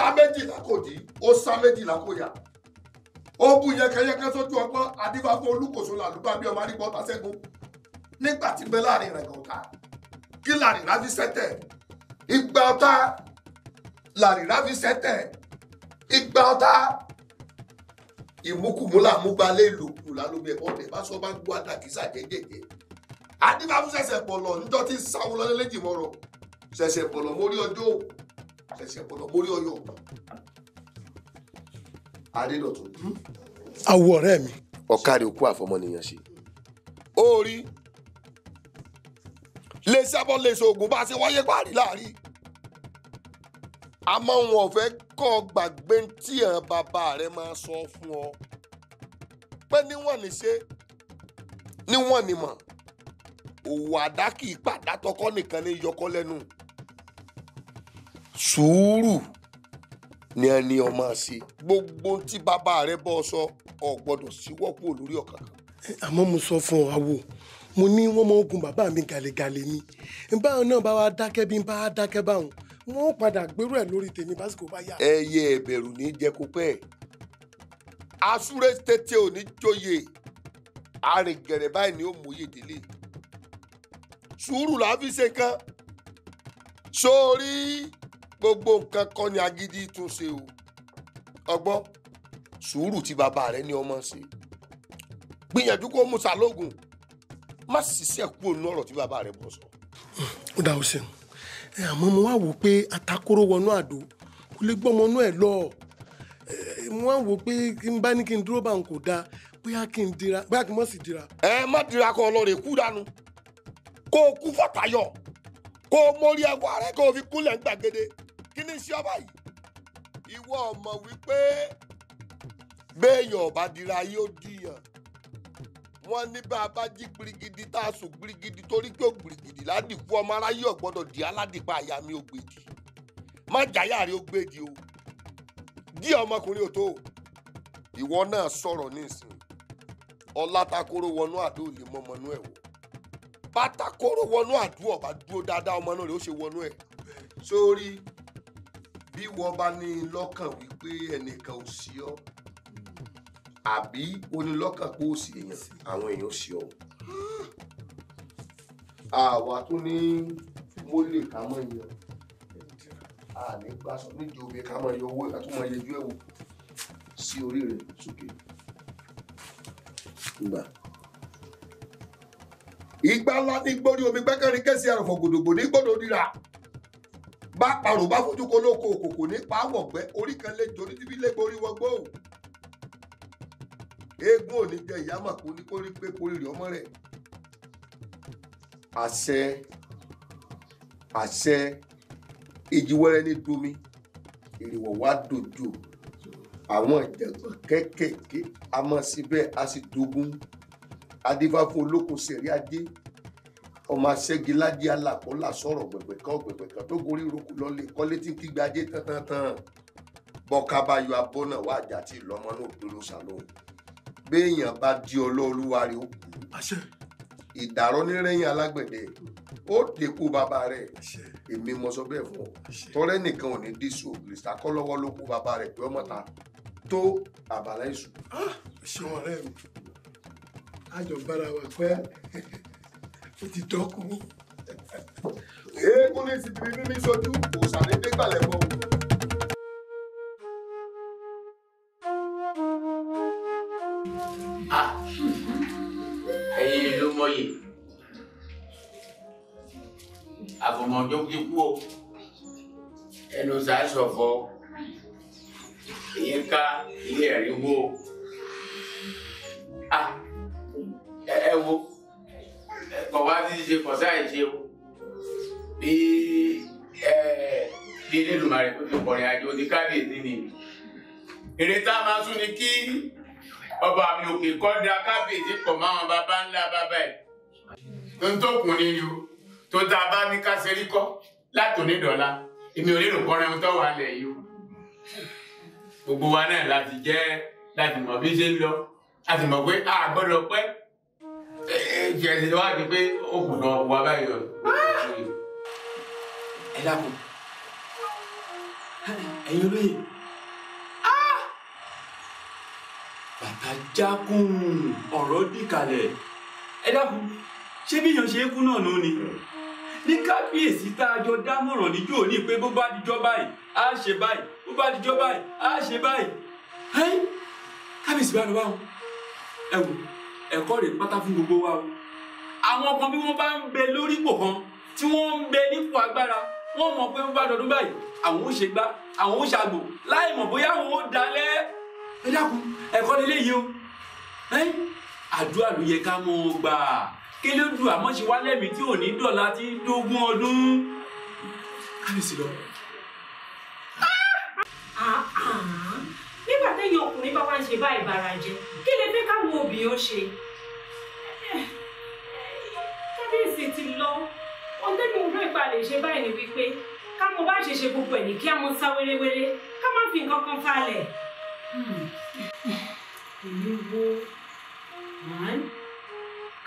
sá méjìlá kò dí, ó sá méjìlá kò yà. Ó bú yẹkẹyẹkẹ sójú ọpọ́n, adífáfún olúkòso làlúbà bí ọmọ arígbọ́ ta ṣẹ́gun. Nígbà tí bẹ láàrin rẹ̀ gọ̀ọ́ta, kí làrìrá fi sẹ́tẹ̀? Ìgbà ọ̀tá làrìrá fi sẹ́tẹ̀. Ìgbà ọ̀tá ìmúkùmúlà múgbalẹ̀ ìlòkù lálómi ẹ̀kọ́ tẹ̀ bá sọ bá gbọ́ àdàkísà jẹ́jẹ́jẹ́. Adífáfún ṣẹ̀ṣẹ̀ pọ̀lọ̀ níjọ́ tí ń sáwó lọ́lẹ́ léjì mọ́rọ̀. Ṣẹ̀ṣẹ̀ pọ̀lọ̀ mórí ọjọ́, ṣẹ̀ṣẹ̀ pọ̀lọ̀ mórí ọyọ̀. Adédọ̀tun. Awo ọ̀rẹ́ mi. Ọ̀kadì òkú àfọmọnìyàn ṣe. Ó rí lè sábọ̀ lè ṣoògùn bá a ṣe wáyé páàrí láàrin. Àmọ́ wọn ò fẹ́ kọ́ gbàgbé tí àwọn bàbá rẹ máa sọ fún ọ. Pé níwọ̀n ní ṣe, níwọ̀n ní mọ̀. Òwò àdá kì í pàdá tọkọ nìkan ní yọkọ lẹ́nu. Sùúrù ni ẹni ọmọ ṣe. Gbogbo tí bàbá rẹ bọ́ sọ, ò gbọ́dọ̀ síwọ́ kúrò lórí ọ̀kan. Àmọ́ mo sọ fún ọ àwò, mo ní wọ́n mọ ogun bàbá mi gàlégàlé ni. Báwọn náà bá wa dákẹ́ bí n bá dákẹ́ báwọn, wọ́n ó padà gbérú ẹ̀ lórí tèmi básìkò bá yá. Ẹyẹ ìbẹ̀rù ní jẹ́ kó pẹ́. Asúré tètè ò ní jóye. Arìngẹ̀rẹ̀ báyìí ni ó mú òye délé. Sùúrù là á fi ṣe nǹkan. Sórí gbogbo nǹkan kọ́ ni agídí tún ṣe o. Ọgbọ́n, sùúrù tí bàbá rẹ ní ọmọ ṣe. Gbìyànjú kó mú sàlógún. Má ṣiṣẹ́ kú òun ọ̀rọ̀ tí bàbá rẹ bọ̀ sọ. Ó dà ó ṣeun. Àmọ́ mo wá wò pé atakóró wọnú àdó kò lè gbọ́mọ inú ẹ̀ lọ. Mo wá wò pé kí n bá ní kí n dúró bá n kò dáa, bóyá kí n dira, bóyá kí n mọ̀ sí dira. Ẹ má dira kọ ọlọ́rẹ̀ kú dànù. Kó o kú fọ́tayọ̀, kó o mórí ẹwà rẹ kó o fi kúnlẹ̀ ń gbàgede. Kí ni iṣẹ́ ọba yìí? Ìwọ ọmọ wípé béèyàn ọba dira yóò dìyàn. Wọ́n ní bá a bá jí gbirigidi tá a sùn gbirigidi torí pé gbirigidi ládìkú ọmọ aráyé ò gbọ́dọ̀ di aládìpa àyà mi ò gbèdì. Má jáyà rí ó gbèdì o. Dí ọmọkùnrin ò tó. Ìwọ náà sọ̀rọ̀ nísìnyí. Ọlátakóró wọnú àdó lè mọ ọmọ inú ẹ̀ wò. Pátákóró wọnú àdó ọ̀bá dúró dáadáa ọmọ náà rè ó ṣe wọnú ẹ̀. Sórí bí wọ́n bá ní lọ́kàn wípé ẹnìkan ò sí ọ, àbí onílọ́kàn pé ó sì èèyàn, àwọn èèyàn ó sì ọ. Àwa tún ní mólè ká mọ̀ èèyàn. A ní gbàsọ nídìí omi ká mọ̀ yọ owó ká tún mọ̀ yẹjú ẹ̀ wò sí orí rẹ̀ sókè. Gbà. Ìgbà ńlá ní gbórí omi gbẹ́kẹ̀rin kẹ́sì àròfọ̀ gbòdògbò ní gbòdò dìrà. Bá parò bá fojú ko lóko òkòkò ní pàwọ̀gbẹ́ orí kan lè jò ní tíbi lé gborí wọgbó. Eégún ò ní jẹ ìyá mà kó ní kórí pé kórí rẹ̀ ọmọ rẹ̀. Àṣẹ àṣẹ ìjì wẹ́rẹ́ ní domi, èrèwọ̀ wá dojú. Àwọn ìjẹ̀gbọ́n kéékèèké a mọ̀ síbẹ̀ a sì dogun. Adífáfún olókun sẹ̀rí ajé. Ọmọ aṣẹ́gilájí alàkọ́là sọ̀rọ̀ gbẹ̀gbẹ̀ kan gbẹ̀gbẹ̀ kan tó gorí ìrókò lọ́lé kọ́lé tí ń kígbe ajé tántántan. Bọ́ká bá yọ abọ́ náà wá àjà tí ìlọ́mọ náà gbóló sàlóhùn. Béèyàn bá di ọlọ́ọ̀lúwa rẹ̀ ó kú. Ìdàrọ́ nírẹ́yìn alágbẹ̀dẹ ó dẹ́kun bàbá rẹ̀. Èmi mo sọ bẹ́ẹ̀ fún ọ. Tọ́rẹ́ nìkan ò ní dísù ògìrì sàkọ́lọ́wọ́ ló kú bàbá rẹ̀ pé ọmọ ta tó àbàlá ìṣù. Ṣé ọ̀rẹ́ mi? Àjọ bára wa pẹ́. Ó ti dọ́kun. Eégún ní ti bí mímí sojú, òòṣà ní dégbàlẹ̀ mọ́. Ẹ̀yin ló mọyì. Àfọmọjọ kíkú o. Ẹnu sàásọ̀fọ̀. Èyí ká ilé ẹ̀rí wo. Ẹ wo. Kọ̀ wá ti ṣe kọ̀ sáì ṣe o. Bí bí Elédùmarè tó ti kọrin àjò ti kábíyèsí ni. Èrè tá a máa sún ni kí ọba mi òkè kọ́ da kábíyèsí pọ̀ máwọn baba ńlá bàbá ẹ̀. Tó ń tó kùn ní ni o. Tó tá a bá ní ká ṣerí kọ́ látòní dọ̀la. Èmi ò lérò kọrin ohun tó wà lẹ̀ yìí o. Gbogbo wa náà láti jẹ́ láti mọ̀ bí ṣe ń lọ. Láti mọ̀ pé a gbọ́dọ̀ pẹ́. Jẹ̀sìn wá di pé ó kù lọ wà báyìí o. Ẹ dákun. Ẹ̀yin olóyè, bàtà jákùn ọ̀rọ̀ dìkàlẹ̀. Ẹ dákun, ṣé bí èèyàn ṣe é kú náà nù ni? Ní kábíyèsí tá a jọ dámọ̀ràn níjó ní pé bó bá dijọ́ báyìí á ṣe báyìí, bó bá dijọ́ báyìí á ṣe báyìí. Kábíyèsí bá lọ báwọn. Ẹ wò, ẹ̀kọ́ rèé pátá fún gbogbo wa o. Àwọn kan bí wọ́n bá ń bẹ lórí ipò kan tí wọ́n ń bẹ nípò agbára, wọ́n mọ̀ pé bó bá dọdún báyìí àwọn ó ṣe gbá, àwọn ó ṣàgbò, láì mọ̀ bóyá àwọn ó dalẹ̀. Ẹ dákun, ẹ̀kọ́ nílé yìí o. Àdúrà ló yẹ ká mọ̀ ọ́ gbà. Kí ló dùn àmọ́ ṣe wá lẹ́mìí tí ò ní dọ̀la tí dógún ọdún. Kábíyèsí lọ. Nígbà téèyàn ọkùnrin bá wá ń ṣe báyìí bara jẹ, kí lè fẹ́ káwọn obìnrin ó ṣe? Kábíyèsí ti lọ. Ohun tẹ́mi ò rò ìpa lè ṣe báyìí ni wípé ká mọ bá ṣe ṣe gbogbo ẹ̀ ní kí á mọ sá wéréwéré, ká má fi nǹkan kan falẹ̀. Èmi wo màá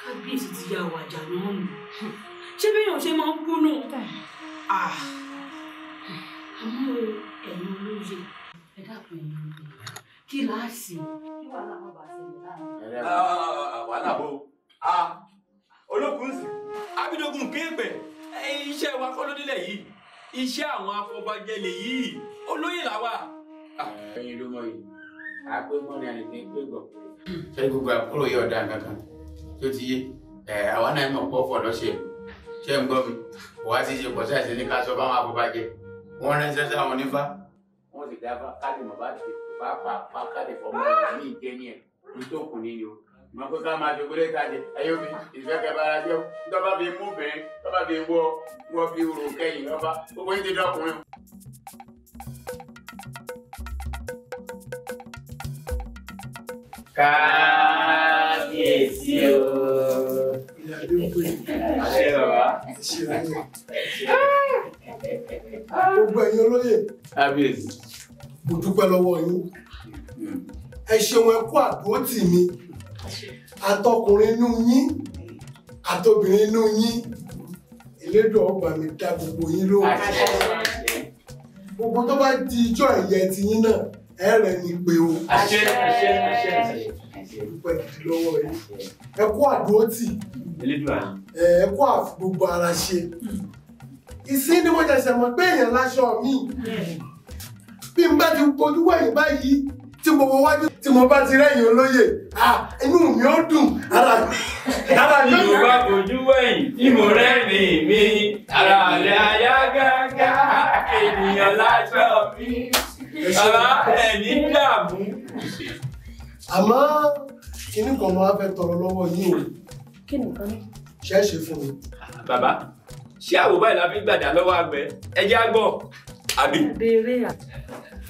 kábíyèsí ti ya wàjà náà nù. Ṣé béèyàn ṣe máa ń kú nù? Àmọ́ ẹ̀yin olóye, ẹ dákun ẹ̀yin olóye, kí láà ṣe? Kí wàhálà má bàa ṣẹlẹ̀ láàrin. Wàhálà bò olókùn sí abidogun kéèpẹ̀, iṣẹ́ wa kọ́ ló délẹ̀ yìí, iṣẹ́ àwọn afọbajẹ lèyí, olóyè làwà. Ẹ̀yin ló mọ yìí, àpé mọ́ni àyìnbí pé gbọ̀. Ṣé gbogbo àkúrò yóò dá nǹkan kan tó ti yé? Àwa náà mọ̀ pọ̀ fọ̀ lọ́sẹ̀, ṣé ń gbọ́ mi? Wàá ti ṣe pọ̀ sí àṣẹ ní ká sọ fáwọn afọbajẹ, wọ́n ránṣẹ́ sáwọn onífá. Wọ́n sì dáfá káàdì mọ̀ bá ti pàápàá káàdì fọmọ ní ìjẹni ẹ̀ nítòkùn ní o. Mọ̀ pé ká máa jogún lé káàdì ẹ̀yọ́ mi ìfẹ́ kẹfẹ́ ara jẹ́ tọ́ba fi mú bẹ́ẹ̀ tọ́ba fi wọ́ wọ́n fi rò kẹ́yìn ọba gbogbo yín ti dọ́kùnrin. Kábíyèsí o. Àṣẹ bàbá. Gbogbo ẹ̀yin olóyè. Kábíyèsí. Mo dúpẹ́ lọ́wọ́ yín. Ẹ ṣeun, ẹ kú àdúrótì mi. Àtọkùnrin inú yín, àtobìnrin inú yín. Elédùà ọba mi dá gbogbo yín lóhùn. Gbogbo tó bá di ijọ́ ẹ̀yẹ ti yín náà, ẹ rẹ̀ ní pé o. Àṣẹ àṣẹ àṣẹ àṣẹ. Mo dúpẹ́ gidi lọ́wọ́ yín. Ẹ kú àdúrótì. Elédùà. Ẹ kú àfi gbogbo ara ṣe. Ìsín ni mo ṣẹ̀ṣẹ̀ mọ̀ pé èèyàn láṣọ mi. Bí n bá ti bojú wẹ̀yìn báyìí, tí mo wọ wájú, tí mo bá ti rẹ́yìn olóyè, inú mi ó dùn, ara mi Tí mo bá bojú wẹ̀yìn, tí mo rẹ́rìn mi, ara rẹ̀ ayá gágá, ènìyàn láṣọ mi. Bàbá ẹ̀mí dààmú. Àmọ́ kinní kan mo wá fẹ́ tọrọ lọ́wọ́ yín o. Kí nìkan ní? Ṣé ẹ ṣe fún mi? Bàbá, ṣé àwò báyìí la fi gbàdá lọ́wọ́ àgbẹ̀? Ẹ jẹ́ á gbọ́, àbí?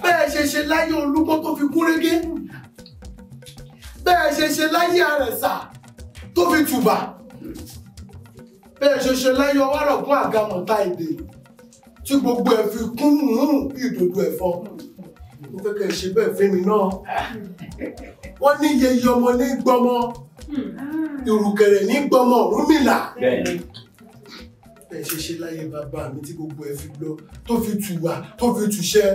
Bẹ́ẹ̀ ṣe ṣe láyé Olúgbọ́n tó fi kún régé. Bẹ́ẹ̀ ṣe ṣe láyé Àrẹ̀sà tó fi tùbà. Bẹ́ẹ̀ ṣe ṣe láyé Ọwárọ̀gún Àgàmọ̀ta èdè tí gbogbo ẹ̀ fi kún bí ìdodo ẹ̀fọn. Mo fẹ́ kẹ́ ẹ ṣe bẹ́ẹ̀ fún mi náà. Wọ́n ní yeye ọmọ ní gbọmọ, ìrùkẹ̀rẹ̀ ní gbọmọ Ọ̀rúnmìlà. Bẹ́ẹ̀ ṣe ṣe láyé bàbá mi tí gbogbo ẹ̀ fi lọ, tó fi tùwà, tó fi tùṣẹ́.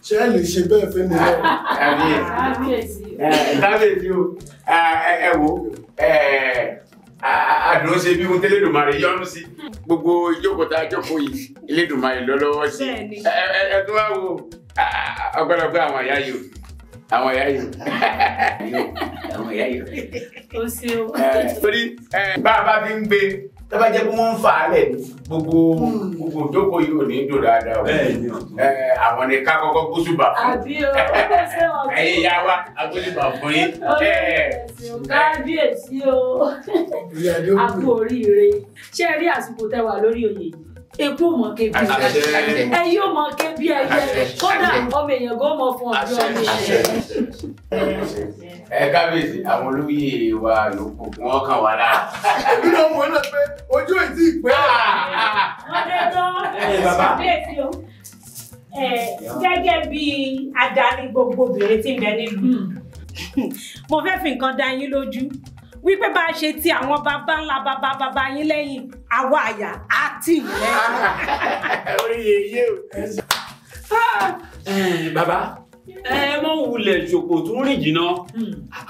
Ṣé ẹ lè ṣe bẹ́ẹ̀ fún mi náà? Kábíyèsí. Kábíyèsí o, ẹ wo, àdùn ṣe bí mo tẹ́lẹ̀dùmarè yọ́nú sí. Gbogbo ìjókòó tá a jókòó yìí, Elédùmarè lọ lọ́wọ́ sí. Ẹ tún wá wo ọpẹ́lọpẹ́ àwọn ìyá yìí o. Àwọn ìyá yìí o. Àwọn ìyá yìí o. O ṣeun. Torí bá a bá fi ń gbé, tó bá jẹ́ pé wọ́n ń fà á lẹ̀ gbogbo gbogbo ìjókòó yìí ò ní dùn dáadáa o. Àwọn ni ká kọ́kọ́ gbósùbà fún. Àbí o, ó ṣe ọ̀tún. Ẹ̀yin ìyá wa, agbósùbà fún yín. Kábíyèsí o, a kú oríire. Ṣé ẹ rí àsìkò tẹ́ wà lórí oyè yìí? Eku ò mọ̀ ké bí ẹ yóò mọ̀ ké bí ẹyẹ, kódà ọmọ èèyàn gan mọ̀ fún ọdún ọmọ èèyàn. Ẹ kábíyèsí, àwọn olóyè wa yòókù wọn kàn wá lára. Èmi náà wọ́n náà pé ojú ìdí ìpẹ́. Wọ́n dé tán, kábíyèsí o. Gẹ́gẹ́ bí adarí gbogbo obìnrin tí ń bẹ nílùú, mo fẹ́ fi nǹkan dá yín lójú wípé bá a ṣe ti àwọn baba ńlá baba baba yín lẹ́yìn, àwa àyà á tì yín lẹ́yìn. Orí yeye o. Bàbá ẹ mọ wulẹ̀ ṣòkò tó ń rìn jìnnà.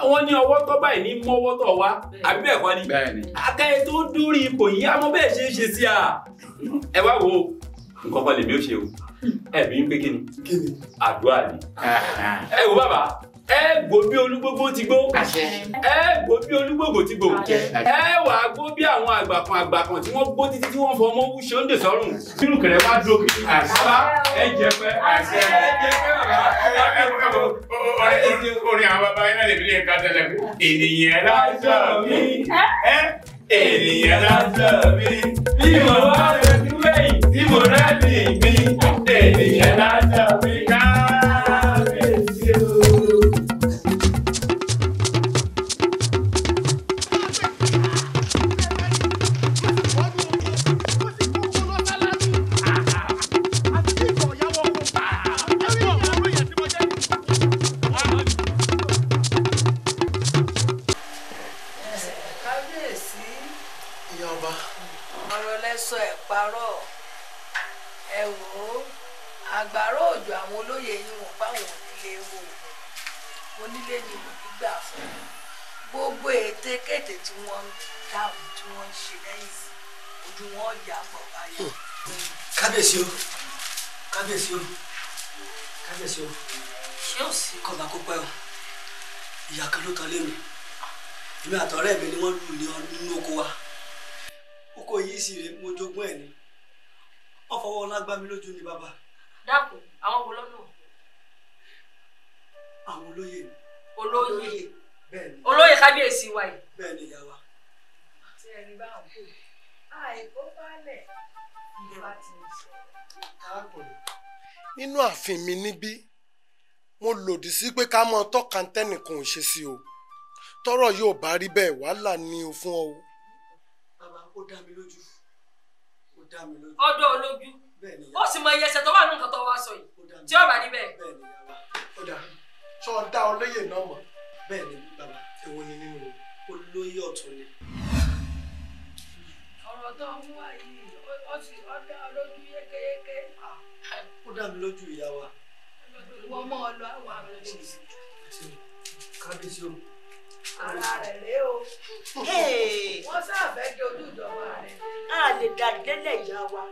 Wọ́n ní ọwọ́ tó báyìí ní mọ́wọ́ tó wá. Àbí bẹ́ẹ̀ kọ́ ni? Akẹ́yẹ tó dórí ipò yìí, àmọ́ bẹ́ẹ̀ ṣe é ṣe sí a. Ẹ wá wo nǹkan kan lèmi ó ṣe o. Ẹ̀mí ń pé kí ni? Àdúrà ni. Ẹ wo bàbá, ẹ gbó bí olúgbógbó ti gbó. Ẹ gbó bí olúgbògbò ti gbó. Ẹ wà á gbó bí àwọn àgbàkan àgbàkan tí wọ́n gbó títí tí wọ́n fọmọ wú ṣe ń dè sọ́rùn. Sínú kẹrẹ wá dókè. Bàbá ẹ jẹ pẹ́. Ẹ jẹ pẹ́ bàbá. Orin àwọn bàbá yẹn náà lè fi lè ka tẹ́lẹ̀ pé ènìyàn lásán mi. Ènìyàn lásán mi. Bí mo wá lè tún lẹ́yìn tí mo rẹ́ mi mi. Ènìyàn lásán mi kábíyèsí o. Àgbàrá òjò àwọn olóyè yìí wọ́n báwọn onílé wò onílé ni wọ́n gbà fún gbogbo ète kéte tí wọ́n ń dáhùn tí wọ́n ń ṣe lẹ́yìn ojú wọn yà pọ̀ báyà. Kábíyèsí o, kábíyèsí o, kábíyèsí o. Ṣé ò sí? Kọba kó pẹ́ o, ìyá kan ló tán lé mi, èmi àtọ̀rẹ́ mi ni wọ́n lù ní nínú oko wa. Oko yìí sì rè mo jogún ẹ̀ ni, wọ́n fọwọ́ ọlá gbá mi lójú ni bàbá. Dákun, àwọn wo lọ́nà? Àwọn olóyè ni. Olóyè. Bẹ́ẹ̀ni. Olóyè kábíyèsí wa yìí. Bẹ́ẹ̀ni ìyá wa. Ṣé ẹni bá ń kú? Àìkó balẹ̀ ìfà ti ń sọ. Arákùnrin, nínú ààfin mi níbí, mo lòdì sí pé ká mọ tọ́ka tẹ́nìkan ò ṣe sí o. Tọ́rọ̀ yóò bá rí bẹ́ẹ̀, wàhálà ni o fún ọ o. Bàbá, ó dá mi lójú. Ó dá mi lójú. Ọdọ olójú. Ó sì mọ iye ẹsẹ̀ tó wà ní nǹkan tó wá sọ yìí tí ó bá rí bẹ́ẹ̀. Ó dà, ṣé o dá olóyè náà mọ̀? Bẹ́ẹ̀ni bàbá. Èwo ni nínú o? Olóyè ọ̀tún ni. Ọ̀rọ̀ tó ń wá yìí ó sì ó dá olójú yékéyéké. Ó dá mi lójú ìyá wa. Ìwọ mọ́ ọ lọ àwọn àmì. Kábíyèsí o. Ara rẹ̀ rèé o. Wọ́n sáfẹ́ dojú ìjọba rẹ̀. A lè dàdélẹ̀ ìyá wa.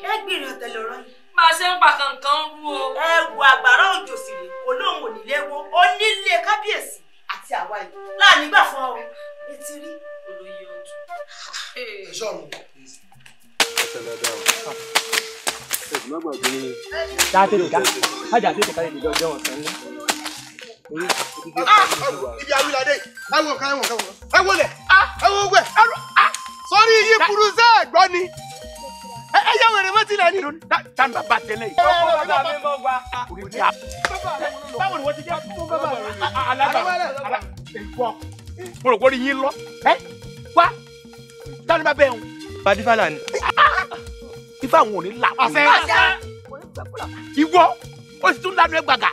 Ẹ gbìyànjú tẹ̀lé ọ̀rọ̀ yìí. Bá a ṣe ń pa kankan rú o. Ẹ wo àgbàrá òjò sì rè kó lóun ò nílé wo onílé kábíyèsí àti àwa yìí. Láàánú gbà fún ọ. Etí rí. Olóyè ọ̀tún. Ẹ̀ṣọ́ mi. Dá tètè ká tètè jọ ọ̀sán ní. Ibi awilade, ẹ wo kan, ẹ wo kan, ẹ wo lẹ, ẹ wo gbẹ, sọrí yí burú sẹ́ ẹ̀gbọ́n ni, ẹ yá wèrè mọ́tì náà ni. Tani bàbá tẹ́lẹ̀ yìí. Báwo ni wọ́n ti jẹ́ alága ìwọ? Mo rò pé orí yín lọ. Ẹ wá, tani bàbá ẹ̀ ń. Badifala ni. Ifá àwọn ò ní là. Ìwọ, ó sì tún lanu ẹ gbàgà.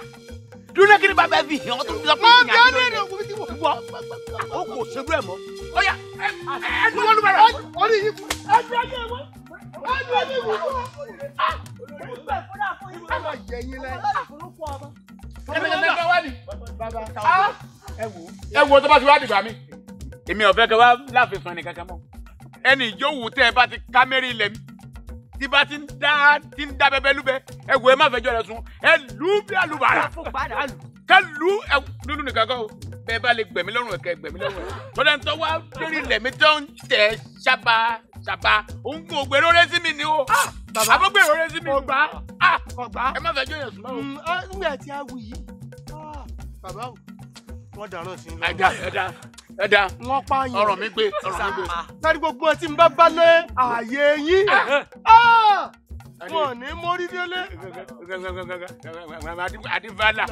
Dúró kí ni bàbá fi hàn ọ́ tó fi sọ pé ìyá mi ló ń wọ. O kò ṣerú ẹ̀ mọ́. Ó yá ẹ ẹ dúró ló bẹ̀rẹ̀. Orí yìí kú. Ẹ dúró ní ẹ̀wọ̀n. Ẹ dúró ní ìwọ̀n. Ẹ máa yẹ yín lẹ. Ẹ wo tó bá ti wá dìgbà mi. Èmi ò fẹ́ kẹ́ wá láàfin fún ẹnì kankan mọ́. Ẹnì ìjókòó tẹ́ ẹ bá ti ká mẹ́rin ilẹ̀ mi. Tí bá ti ń dá bẹbẹ lúbẹ, ẹ wò ẹ má fẹjọ́ rẹ̀ sùn, ẹ lù ú bí alùbàrà. Ká lù ú ẹ lúlù nìkan kọ́ o. Bẹ́ẹ̀ bá lè gbẹ̀mí lọ́rùn ẹ̀kẹ́ gbẹ̀mí lọ́rùn ẹ̀. Tọ́lá ń tọ́ wá lórí ilẹ̀ mi tó ń tẹ̀ ṣaba ṣaba. Òun kò gbèrò rẹ sí mi ni o. Àbọ̀ gbèrò rẹ sí mi. Ọgbà ọgbà. Ẹ má fẹjọ́ yẹn sùn mọ́ o. Nígbà tí a wù yìí, bàbá o, wọ́n dàrán sí i lọ́rùn. Ẹ̀dá ẹ̀dá ẹ̀dá. Wọ́n pààyàn. Ọ̀rọ̀ mi gbé ọ̀rọ̀ mi gbé. Sáré gbogbo ọtí ń bá balẹ̀ ààyè yín. Wọ́n ní mórí délé. Adífálà.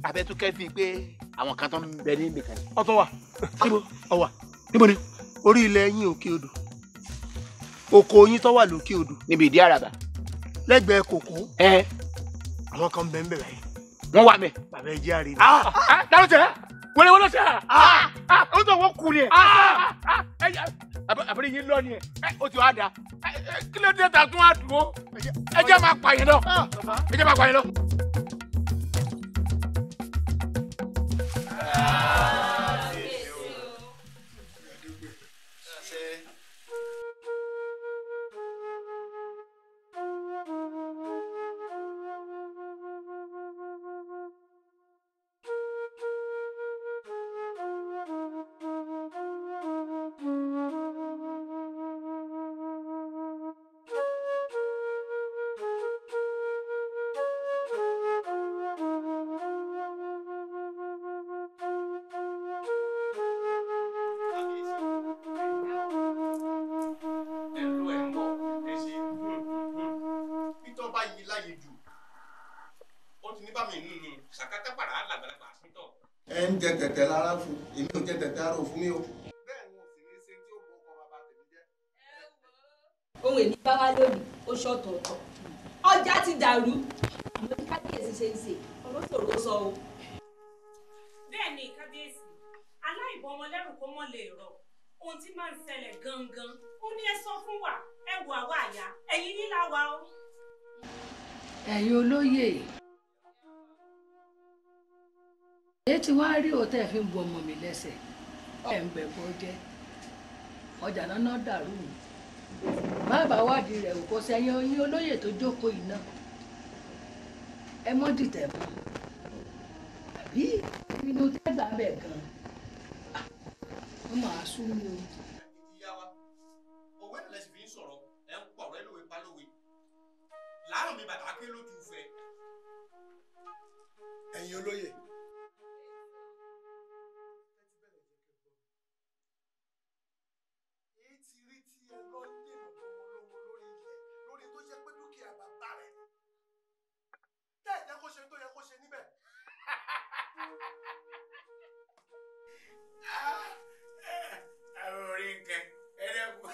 Abẹ́túkẹ́ fi pé àwọn kan tó ń bẹ ní ibìkan. Ọtún wà. Níbo? Ọwà. Níbo ni? Orí ilẹ̀ yín òkè odò. Oko yín tó wà lókè odò. Níbi ìdí àràbà. Lẹ́gbẹ̀ẹ́ kòkó. Àwọn kan bẹ ń bẹ̀ báyìí. Wọ́n wà mẹ́. Bàbá ẹ jẹ́ àrè. Dáná tẹ̀ wọlé wọlé tẹ̀ ó tó wọ́n kú ni ẹ̀. Àbúrò yín lọ ni ẹ̀ ó ti wá da. Kí ló dé ta tún á dúró? Ẹ jẹ́ máa pààyàn lọ. Ẹ jẹ́ máa pààyàn lọ. Ẹ ń jẹ tẹ̀tẹ̀ lára fún èmi ò jẹ tẹ̀tẹ̀ ara òfun mi o. Bẹ́ẹ̀ wọn ò sì ní ṣe tí ó bọ ọkọ bàbá tèmi jẹ́. Ohun èmi bá wá lónìí ó ṣọ̀tọ̀ọ̀tọ̀ ọjà ti dàrú àmọ́ bí kábíyèsí ṣe ń ṣe ọ̀rọ̀ ṣòro sọ o. Bẹ́ẹ̀ ni kábíyèsí, aláìbọn ọmọ lẹ́rù kó mọ́ lè rọ̀. Ohun tí máa ń ṣẹlẹ̀ gangan ó ní ẹ sọ fún wa, ẹ wò àwa àyà ẹ̀yin nílá wa o. Ẹ̀yin olóyè, èyí tí wàá rí òtẹ́ fi ń bu ọmọ mi lẹ́sẹ̀ ẹ̀ ń bẹ̀ bọ́ jẹ́ ọjà náà dàrú mi. Bàbá wádìí rẹ̀ kò sẹ́yìn oyin olóyè tó jókòó yìí náà ẹ mọ́ dìtẹ̀ mọ́ àbí inú tẹ́gbà bẹ̀ gan-an wọ́n máa sún mi o. Ìyá wa, òwe náà lẹ́sìn fi ń sọ̀rọ̀, ẹ̀ ń pọ̀ ọ̀rẹ́ lówe pa lówe láàrùn mi bàtà ké lójú fẹ́. Ẹ̀yin olóyè, èyí ti rí tí ẹ lọ ń dènà lọ́wọ́lọ́wọ́ lórí ilẹ̀ lórí tó jẹ́ pé dúkìá bàbá rẹ̀ ni tẹ́ ẹ̀ jẹ́ kó ṣe tó yẹ kó ṣe níbẹ̀. Àwọn orí nǹkan ẹlẹ́kùn.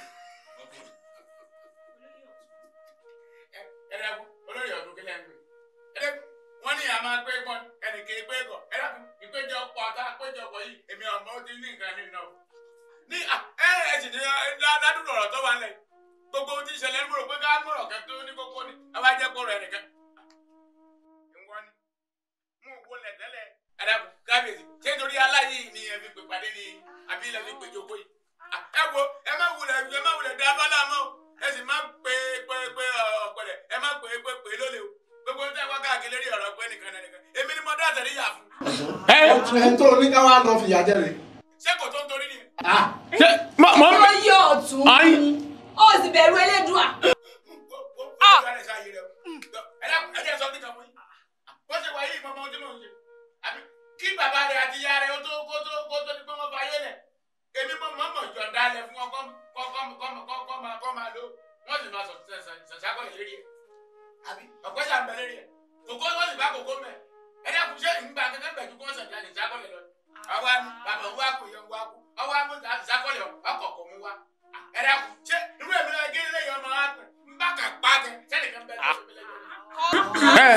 Ẹlẹ́kùn olórí ọ̀dún kílẹ̀ ń pè. Ẹlẹ́kùn wọ́n ní àmọ́ pé gbọ́n ẹnìkan pé gọ̀. Ẹlẹ́kùn ìpéjọpọ̀ àti àpéjọpọ̀ yìí èmi ọmọ ó ti ní nǹkan nínú náà. Ní ẹ ẹ sì ní ládùúgbò ọ̀rọ̀ tó wà lẹ̀. Gbogbo ohun tí ń ṣẹlẹ̀ ń rò pé ká mọ̀rọ̀ kan tó ní kókó ni. A bá jẹ́ kóró ẹnìkan. Ìwọ ni mú òwò lẹ̀ tẹ́lẹ̀. Ẹlẹ́kùn kábíyèsí ṣé nítorí aláyé ni ẹ fi pè pàdé ni àbí ilẹ̀ fi pè jókòó yìí? Ẹ wo ẹ má wulẹ̀ dá abala mọ́ o. Ẹ sì má pé pé pé ọ̀pẹ̀lẹ̀ ẹ má pé pé pé lólè o. Gbogbo ń tẹ́ wá káàkiri lórí ọ̀rọ̀ pé nìkan nìkan èmi ni mo dá àtẹ̀lé yà fún. Ẹ tó ní ká wá lọ fìyà jẹ rè. Ṣé kò tó ń torí ni? Ṣé mọ mọ. Olóyè ọ̀tún ó sì bẹ̀rù Elédùà. Ẹ jẹ́ sọ ní kan fún yín. Bó ṣe wáyé ìmọ̀ ọmọ tí mò ń ṣe. Àbí kí bàbá rẹ̀ àti ìyá rẹ̀ ó tó kó tó kó tó ní pé wọ́n fa ayé lẹ̀. Èmi mọ̀ mọ̀ mọ̀ yọ̀ǹda lẹ̀ fún wọn kọ́ máa lò. Wọ́n sì máa sọ̀sákọ̀lẹ̀ lérí ẹ̀. Àbí ọ̀pẹ́ sà ń bẹ lérí ẹ̀. Kòkó wọ́n sì bá kòkó mẹ́. Ẹ dákun ṣé ìgbà kankan bẹ̀ ju kó sọ̀sákọ̀lẹ̀ lọ. Àwa bàbá wa kò yẹ wa kú. Ọwọ́ amú sàkọ̀lẹ̀ ọkọ̀ kò mú wa. Ẹ dákun ṣé irú èmi náà gé lẹ́yìn ọmọ wa pẹ̀ ń bá kà pa kẹ sẹ́nìkan bẹ́ẹ̀ tó ṣe lẹ́yìn.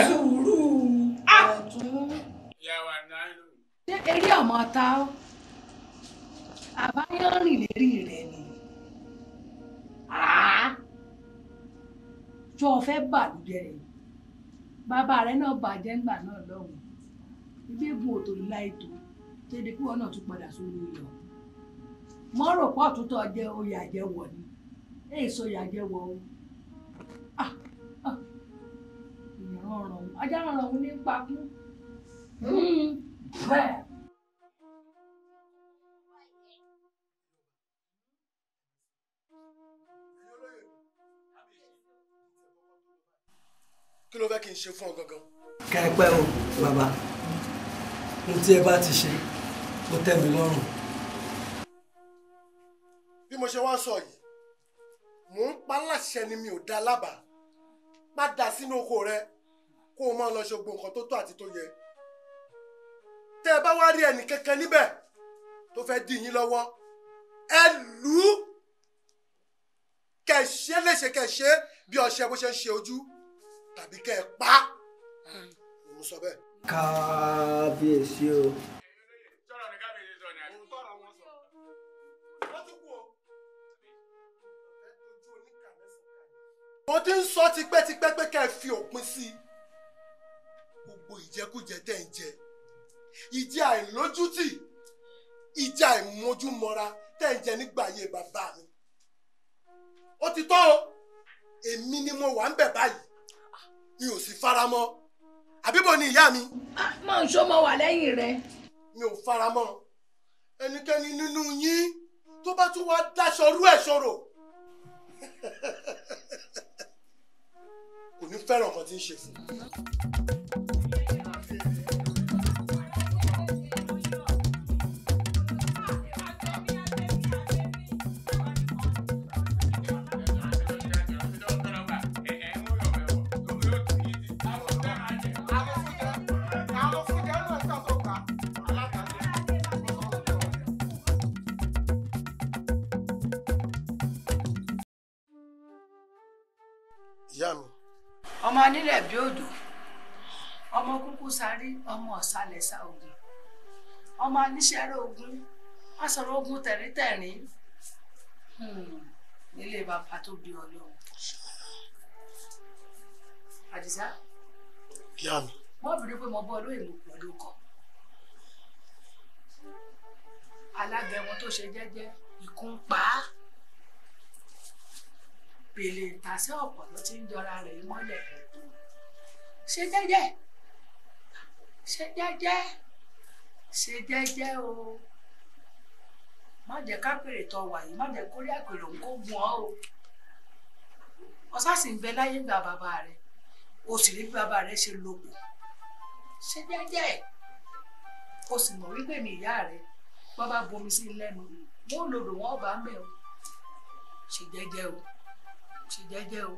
Sùúrù ọ̀tún. Ìyá wa náà ló. Ṣé eré ọmọ ta ọ́? Àbáyọ́ rìn lérí rẹ̀ ni. Jọ fẹ́ bàlújẹ́ rẹ̀. Bàbá rẹ̀ náà bàjẹ́ ńgbà náà lọ́hùn. Ilé ìgbọ̀n òtò láìtó. Ṣé kí wọn náà tún padà sórí oyè ọ̀hún? Mọ́ rò pọ̀ tó tọ́ jẹ́ oyè àjẹwọ̀ ni. Èyí sọ oyè àjẹwọ̀ o. Ìran ọ̀ràn òun. Ajá ọ̀ràn òun ní pakún. Bẹ́ẹ̀. Kí ló fẹ́ kí n ṣe fún ọ gangan? Kẹ́pẹ́ o bàbá, ohun tí ẹ bá ti ṣe ó tẹ́ mi lọ́rùn. Bí mo ṣe wá sọ yìí, mò ń pa láṣẹ ni mi ò dá lábàá. Padà sínú oko rẹ kó o máa lọ ṣe gbogbo nǹkan tó tọ́ àti tó yẹ. Tẹ́ ẹ bá wá rí ẹnì kankan níbẹ̀ tó fẹ́ dí yín lọ́wọ́, ẹ lù ú kẹ́ ṣe léṣe kẹ́ ṣe bí ọṣẹ bó ṣe ń ṣe ojú tàbí kẹ́ ẹ pa á. Mo sọ bẹ́ẹ̀. Kábíyèsí o. Wọ́n tún kú o. Ojú oníkà mẹ́sàn-án. Mo ti ń sọ tipẹ́tipẹ́ pé kẹ́ ẹ fi òpin sí i. Gbogbo ìjẹkújẹ tẹ́ ń jẹ, ìjẹ àìlójútì, ìjẹ àìmójúmọ́ra tẹ́ ń jẹ nígbà ayé bàbá mi. Ó ti tọ́ o, èmi ni mo wà ń bẹ̀ báyìí, mi ò sì faramọ́. Àbíbò ni ìyá mi? Máa ń ṣó mọ wà lẹ́yìn rẹ. Mi ò faramọ́. Ẹnikẹ́ni nínú yín tó bá tún wá dáṣọ rú ẹ̀ ṣòro, kò ní fẹ́ràn kan tí ń ṣe fún un. Ìyá mi. Ọmọ anílẹ̀ bí òjò, ọmọ kúkú sáré, ọmọ ọ̀sálẹ̀ sá ogun, ọmọ aníṣẹ́rẹ́ ogun, asọ̀rọ̀ ogun tẹ̀ríntẹ̀rín nílé bàbá tó bí Ọlọ́run. Àdìsá. Ìyá mi. Wọ́n bìrì pé mo bọ́ olóyè mo pẹ̀lú kọ. Alágẹmọ tó ṣe jẹ́jẹ́, ikú ń pa á. Pèlè ìtàsẹ́ ọ̀pọ̀lọ́ tí ń jọra rẹ̀ mọ́lẹ̀. Ṣe jẹ́jẹ́, ṣe jẹ́jẹ́, ṣe jẹ́jẹ́ o. Má jẹ́ ká pèrè tọ wà yìí, má jẹ́ kórí àpèrè òun kó gun ọ́ o. Ọ̀sá sì ń bẹ láyé gba bàbá rẹ̀, o sì rí bí bàbá rẹ̀ ṣe lòpò. Ṣe jẹ́jẹ́, o sì mọ̀ wípé mi ìyá rẹ̀, wọ́n bá bomi sí lẹ́nu, wọ́n lòdò wọ́n bá mẹ́ o. Ṣe jẹ́jẹ́ o, ṣe jẹ́jẹ́ o.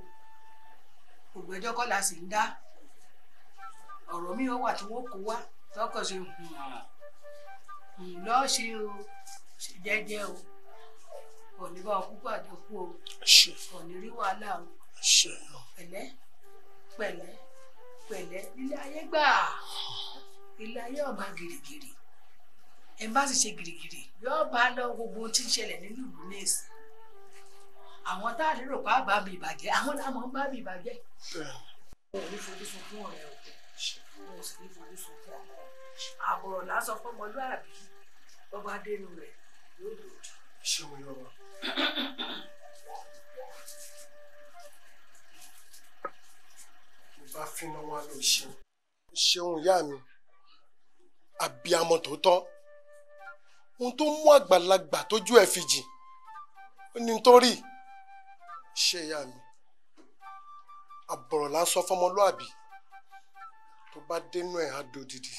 Gbogbo ẹjọ́ kọ́ la sì ń dá. Ọ̀rọ̀ mi wà tí wọ́n kó wá lọ́kàn ṣe lọ́ọ́ ṣe o, ṣe jẹ́jẹ́ o. Òní bá ọkú àjọkú o, òní rí wàhálà o. Pẹ̀lẹ́ pẹ̀lẹ́ pẹ̀lẹ́, ilé ayé gbà, ilé ayé ọba gìrìgìrì. Ẹ bá sì ṣe gìrìgìrì yóò bá lọ gbogbo ohun tí ń ṣẹlẹ̀ nínú ìlú ní ìsìn. Àwọn tá a lérò pa bá mi ìbàjẹ́, àwọn làwọn bá mi ìbàjẹ́. Mo ò ní fojú sunkún ọ̀rẹ́ o, mo sì ní fojú sunkún ọmọ. Àbọ̀rọ̀ lásán fọmọlúàbí, bọ́bá dénú rẹ̀ yóò lòdì. Ṣé mo yọ wa? Mo bá fínà wá lọ ṣeun. Ṣeun ìyá mi, àbíamọ tòótọ́. Ohun tó mú àgbàlagbà tójú ẹ̀ fi jìn, ó ní nítorí. Ṣé ìyá mi, àbọ̀rọ̀ lásán fọmọlúàbí, tó bá dénú ẹ̀ á dodidi.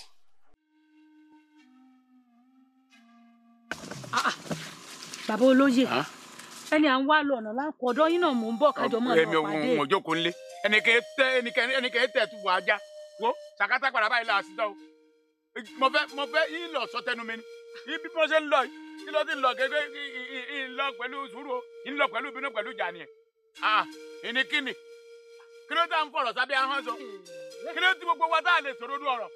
Bàbá olóyè, ẹni à ń wá lọ ọ̀nà láǹkó ọ̀dọ́ yín náà mò ń bọ̀ kájọ mọ́ ọ̀nà pàdé. Èmi ò jókòó nílé, ẹnikẹ́ tẹ̀ tún wọ ajá wo sàkátà padà báyìí là á sí tọ́ o. Mo fẹ́ yín lọ sọ tẹnu mi ni ibi bí wọ́n ṣe ń lọ yìí kí ló ti ń lọ gẹ́gẹ́ ń lọ pẹ̀lú sùúrù o, ń lọ pẹ̀lú ìbínú pẹ̀lú ìjà nìyẹn. Ìníkíni kí ló tá ń fọ̀rọ̀ sábẹ́ ahọ́n sọ? Kí ló ti gbogbo wa tá a lè sọ̀rọ̀ ojú ọ̀rọ̀?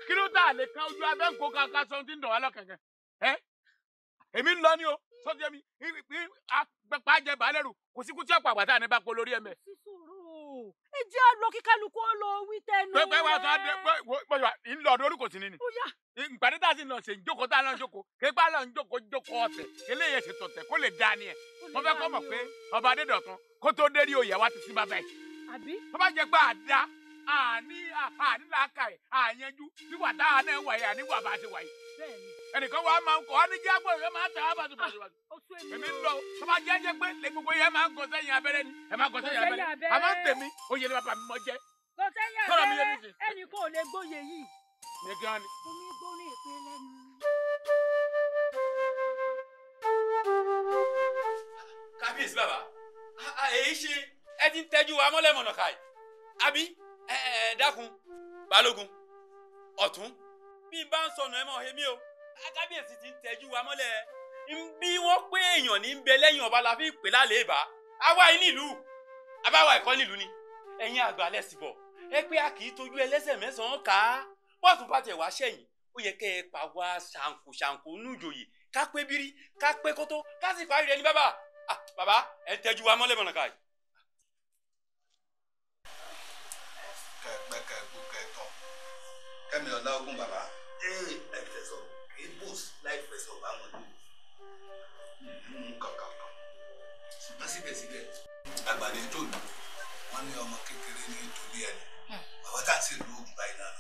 Kí ló tá a lè kan ojú abẹ́ ńkó kankan sọ ti ń dọ̀ wá lọ́kànkàn? Ẹ́ èmi ń lọ ní o, sọ́jú ẹ̀mí pàjẹ́ bàálẹ̀rù kò sí kú tí ọ̀pọ̀ àgbàtà ní bá po lórí ẹ̀mẹ́. Ẹ jẹ́ àlọ́ kí kálukú ó lọ wí tẹnu rẹ̀. Pé wàá sọ adé pé ń lọ ọdún orúkọ sí ni ni. Ìpàdé tá a sì ń lọ ṣe ìjókòó tá a lọ ń jókòó képa lọ ń jókòó jókòó ọ̀sẹ̀ eléyìí ṣe tọ̀tẹ̀ kó lè dáa ni ẹ̀. Mo fẹ́ kọ́ mọ̀ pé ọba Adédọ̀tun kó tó dé rí oyè wa ti sí bàbá ẹ̀. Tó bá jẹ́ pé àdá àní àní làákàyè àyànjú wíwà táwa náà wà yìí àní wà bá a ṣe wà yìí. Ẹnìkan wa máa ń kọ́ ọ́ ní jẹ́ àgbọ̀ yẹn máa ń tẹ̀ wá bàtú. Èmi ń lọ tó bá jẹ́ jẹ́ pé lè gbogbo yẹn máa ń gọ sẹ́yìn abẹ́rẹ́ ni ẹ máa gọ sẹ́yìn abẹ́rẹ́ àmọ́ ń tèmi oyè ni bàbá mi mọ jẹ́. Gọ sẹ́yìn abẹ́rẹ́ ẹnì kan ò lè gbóyè yìí. Ní kí wọ́n ní. Omi gbórí èpè lẹ́nu. Kábíyèsí bàbá, èyí ṣe ẹ ti ń tẹ́jú wa mọ́lẹ́mọ̀nà káì àbí ẹ dákun balógun ọ̀tún bí n bá ń sọnù ẹ mọ̀ èmi o. Kábíyèsí ti ń tẹ́jú wa mọ́lẹ̀ bí wọ́n pé èèyàn ní bẹ lẹ́yìn ọba la fi pè lálẹ́ ìbá àwa yìí nílùú àbáwá ẹ̀kọ́ nílùú ni ẹ̀yin àgbà lẹ́sìn bọ̀ ẹ pé a kì í tójú ẹlẹ́sẹ̀ mẹ́sàn-án ká bọ́ọ̀tún bá tẹ̀ wá sẹ́yìn ó yẹ kẹ́ ẹ pa wá ṣàǹkó ṣàǹkó nújòyè ká pé bírí ká pé kótó ká sì parí rẹ ní bàbá. Bàbá ẹ ń tẹ́jú wa mọ́lẹ̀ mọ̀nà káyì. Kẹ́mi Ọláògùn bàbá ẹ fẹsọ̀ ebos láì fẹsọ̀ bá wọn kankan ṣùgbọ́n síbẹ̀síbẹ̀ àgbàdo tó lù wọ́n ní ọmọ kékeré ní torí ẹni bàbá tá a sì lu oògùn báyìí náà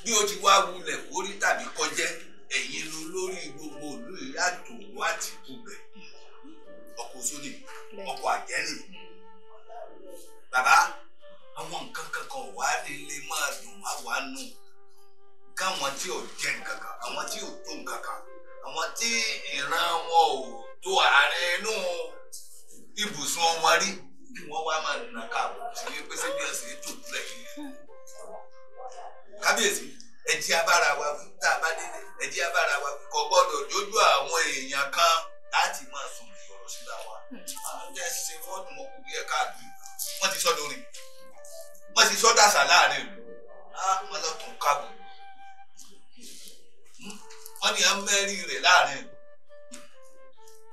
bí o ti wá wulẹ̀ kórí tàbí kọjẹ́ ẹ̀yin ló lórí gbogbo ìlú ìyàtò àti ibùbẹ̀ ọkọ̀ sóní ọkọ̀ àjẹ́nì bàbá àwọn nǹkan kankan wà nílé máa dùn wá wà nù káwọn tí ò jẹ nǹkan kan àwọn tí ò tó nǹkan kan àwọn tí ìran wọn ò tó àárín inú ibùsùn wọn rí kí wọ́n wá máa nà káàbọ̀ sí pèsè bí ọ̀sẹ̀ tó lẹ̀ yìí. Kábíyèsí ẹ jẹ́ abára wa wí tá a bá délé ẹ jẹ́ abára wa wí kò gbọ́dọ̀ jójú àwọn èèyàn kan láti máa sùn ọ̀rọ̀ síra wa. Àwọn tẹ́ ṣe fọ́ọ̀tù mọ́kù bí ẹ káàdùn wọ́n ti sọ́dọ̀ rìn wọ́n ti sọ́dọ̀ àṣà láàrin ìlú wọ́n lọ tún kábù wọ́n ní amẹ́rí rẹ̀ láàrin ìlú.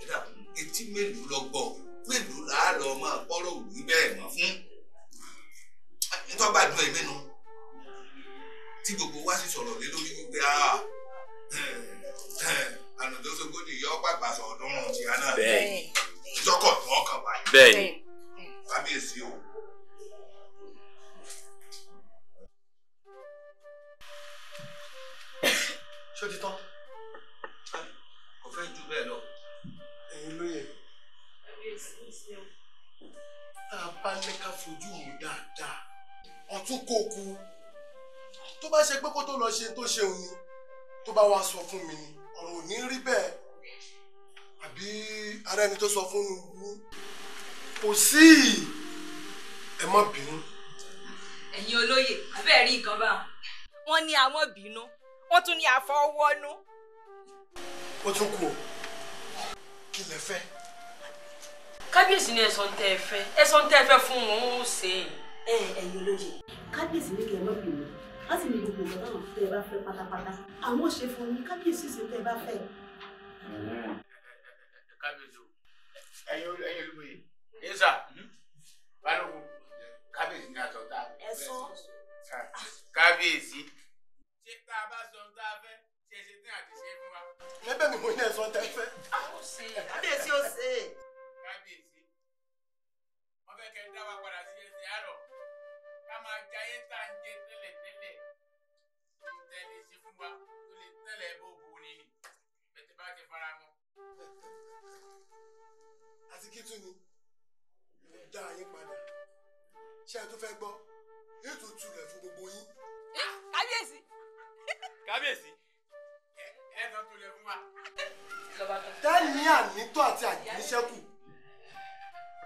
Ẹ dàkún etí mélòó lọ gbọ́ mélòó làálọ̀ máa gbọ́rọ̀ wí bẹ́ẹ̀ mọ́ fún nítọ́gbàdùn ẹ̀mí nu tí gbogbo wa sì sọ̀rọ̀ lé lórí wípé àná tó sógójì yọ pàpà sọ̀ọ́dúnrún ti àná ìjọkọ̀ tó ọkàn wáyé bẹ́ẹ̀ni kábíyèsí o. Ṣé o ti tán? Kò fẹ́ ju bẹ́ẹ̀ lọ. Ẹ̀yin lóye tá a bá ní ká fojú wò dáadáa ọ̀tún kò kú tó bá ṣe pé kó tó lọ ṣe tó ṣe òun ni tó bá wá sọ fún mi ni ọ̀rọ̀ ò ní rí bẹ́ẹ̀ àbí ara ẹni tó sọ fún mi kò sí ẹ má bínú. Ẹ̀yin olóyè abẹ́ẹ̀ rí nǹkan bá wọn ní àwọn bínú wọ́n tún ní àfọwọ́nú. Ó tún kù ó kí lẹ fẹ́. Kábíyèsí ní ẹ̀sán tẹ́ ẹ fẹ́ ẹ̀sán tẹ́ ẹ fẹ́ fún wọn ó ṣe é. Ẹ̀yin olóyè kábíyèsí ní kí ẹ má bínú láti ní gbogbo nǹkan táwọn tẹ́ ẹ bá fẹ́ pátápátá àwọn ò ṣe fún yín kábíyèsí ṣe tẹ́ ẹ bá fẹ́. Kábíyèsí o ẹ̀yin olóyè yéṣà balógun kábíyèsí ní àtọ̀tà ẹ̀sán kábíyèsí ṣé tá a bá sọ tá a fẹ́ ṣe ṣe tí àti ṣe fún wa. Lẹ́bẹ̀ mi mo ní ẹ̀sán tẹ́ fẹ́. Kábíyèsí ó ṣe é. Kábíyèsí wọ́n fẹ́ kẹ́ dá wa padà sí ẹsẹ̀ àárọ̀ ká máa jayé tá à ń jẹ tẹ́lẹ̀tẹ́lẹ̀ tẹ́lẹ̀ ṣe fún wa tó lè tẹ́lẹ̀ bó bu ni nì bẹ́tẹ̀ bá ti fara mọ́. Àti kí tún ni mo dá yín padà ṣé ẹ tún fẹ́ gbọ́ yóò tún tulẹ̀ fún gbogbo yín. Kábíyèsí. Kábíyèsí. Ẹ sọ tulẹ̀ fún wa. Dání ànító àti àjíṣẹ́kù.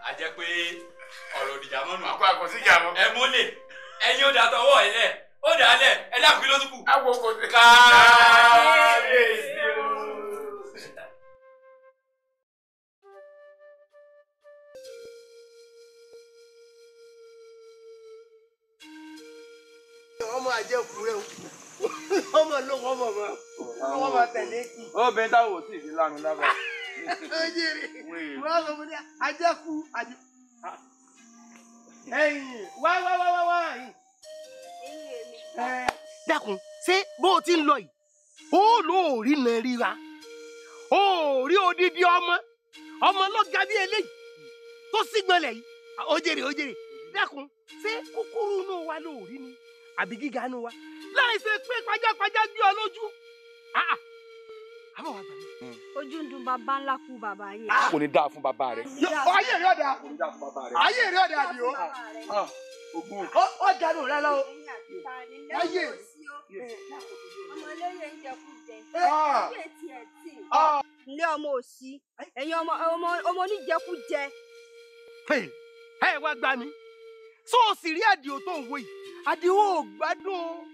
A jẹ́ pé ọ̀rọ̀ òdìjà mọ́nu. Àkó àkọsíjà mọ́. Ẹ mọ́lẹ̀ ẹ̀yin ó dà tọwọ́ ẹ lẹ̀ ó dà á lẹ̀ ẹ dákun kí ló tún kù. Àwọ̀ kò sí. Kábíyèsí o. Ọmọ àjẹkù rẹ o ọmọ ló wọ́n mọ̀ mọ́ wọ́n mọ̀ tẹ̀lé kì. Obìnrin táwọn ò tí ì fi lánu lábàá. Ojèrè wọ́n sọ fún mi àjẹkù àjẹ. Ẹ̀yin wá wá wá wá wá yìí. Dákun ṣé bó o ti ń lọ yìí ó lò ó rí nà ríra ó rí odidi ọmọ ọmọ lọ́gà bí eléyìí tó sígbọnlẹ̀ yìí ojèrè ojèrè dákun ṣé kúkúrú inú wa ló rí ni àbí gíga inú wa láì ṣe pé pajápajá gbé ọ lójú. Ojú ń dùn bàbá ńlá kú bàbá yín. Kò ní dáa fún bàbá rẹ. Ayé rẹ ọ̀dà ayé rẹ ọ̀dà àdìo ó dànù rẹ lọ. Ayé ọmọ olóyè ń jẹkújẹ ojú etí ẹ̀ tì. Ilé ọmọ òsì ẹ̀yin ọmọ oníjẹkújẹ. Ẹ wá gbà mí sọ ò sì rí àdìo tó ń wo yìí àdìo ò gbádùn o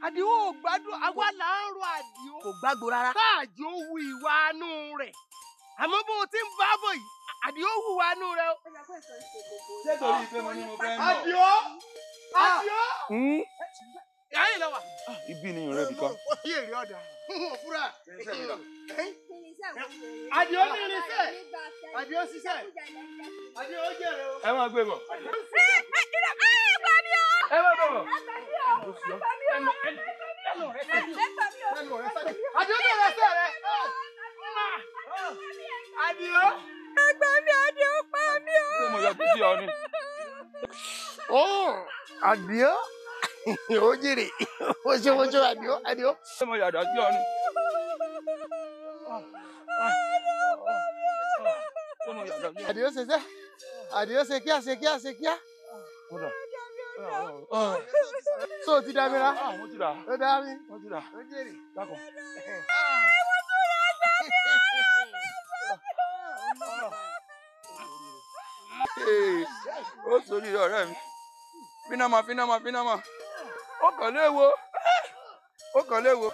àdìo ò gbádùn àwa là ń ro àdìo. Kò gbàgbó rárá. Káàjì ó wu ìwà inú rẹ̀ àmọ́ bó o ti ń bá bọ̀ yìí àdìo wù wá inú rẹ̀ o. Ṣé torí pé mo ní mo fẹ́ nà? Àdìo àdìo. Ayé lọ wà. Ibi ni ìrìn bìkan. Ayé rí ọ̀dà òfúra. Àdìo ní irinṣẹ́ àdìo ṣiṣẹ́ àdìo jèrè o. Ẹ máa gbé bọ̀. Ẹ ẹ gbà mí o. Ẹ má bọ̀. Àdìó bẹ̀rẹ̀ ẹsẹ̀ rẹ̀. Àdìó. Ẹgbẹ́ mi Àdìó pa mí o. Ṣé mo yọ sí ọ ni? Àdìó. Ó jèrè. Ó ṣe mo ṣe Àdìó. Àdìó. Ṣé mo yàdá sí ọ ni? Àdìó ṣe sẹ́. Àdìó ṣe kíá ṣe kíá ṣe kíá. So ti dá mi ra? Mo ti rà. Ó dá mi. Mo ti rà. Ó jèrè. Dákun. Ó sórí ọ̀rẹ́ mi. Fínàmà fínàmà fínàmà. Ó kàn léwo. Ó kàn léwo.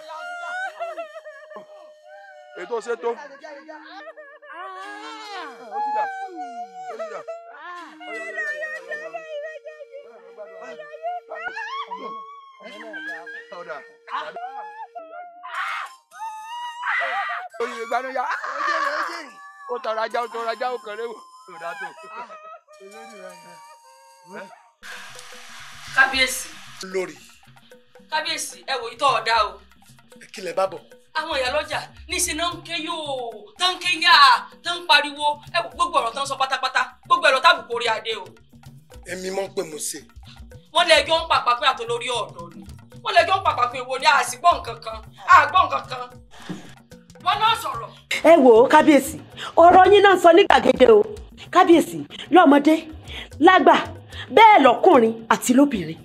Ètò ṣètò. Ó ti dà. Ó ti dà. Oyin ìgbanu ya. Ó tọrọ ajá, ó tọrọ ajá, ó kàn léwo. Kábíyèsí. Lórí. Kábíyèsí, ẹ wò ìtọ́ ọ̀dà o. Kí lẹ bá bọ̀? Àwọn ìyálọ́jà níṣẹ́ náà ń ké yóò, tó ń ké yá, tó ń pariwo, ẹ wò gbogbo ọ̀rọ̀ tó ń sọ pátápátá, gbogbo ẹ̀rọ tábùkù orí adé o. Èmi mọ̀ pé mo ṣe. Wọ́n lé ẹjọ́ ń pàpà pé àtolórí ọ̀dọ́ ni. Wọ́n lé ẹjọ́ ń pàpà pé wo ni a sì gbọ́ nǹkan kan, a gbọ́ nǹkan kan. Wọ́n náà sọ̀rọ̀. Ẹ wò ó kábíyèsí, ọ̀rọ̀ yín náà sọ ní gbàgede o. Kábíyèsí, lọ́mọdé, lágbà, bẹ́ẹ̀ lọ́kùnrin àti lóbìnrin.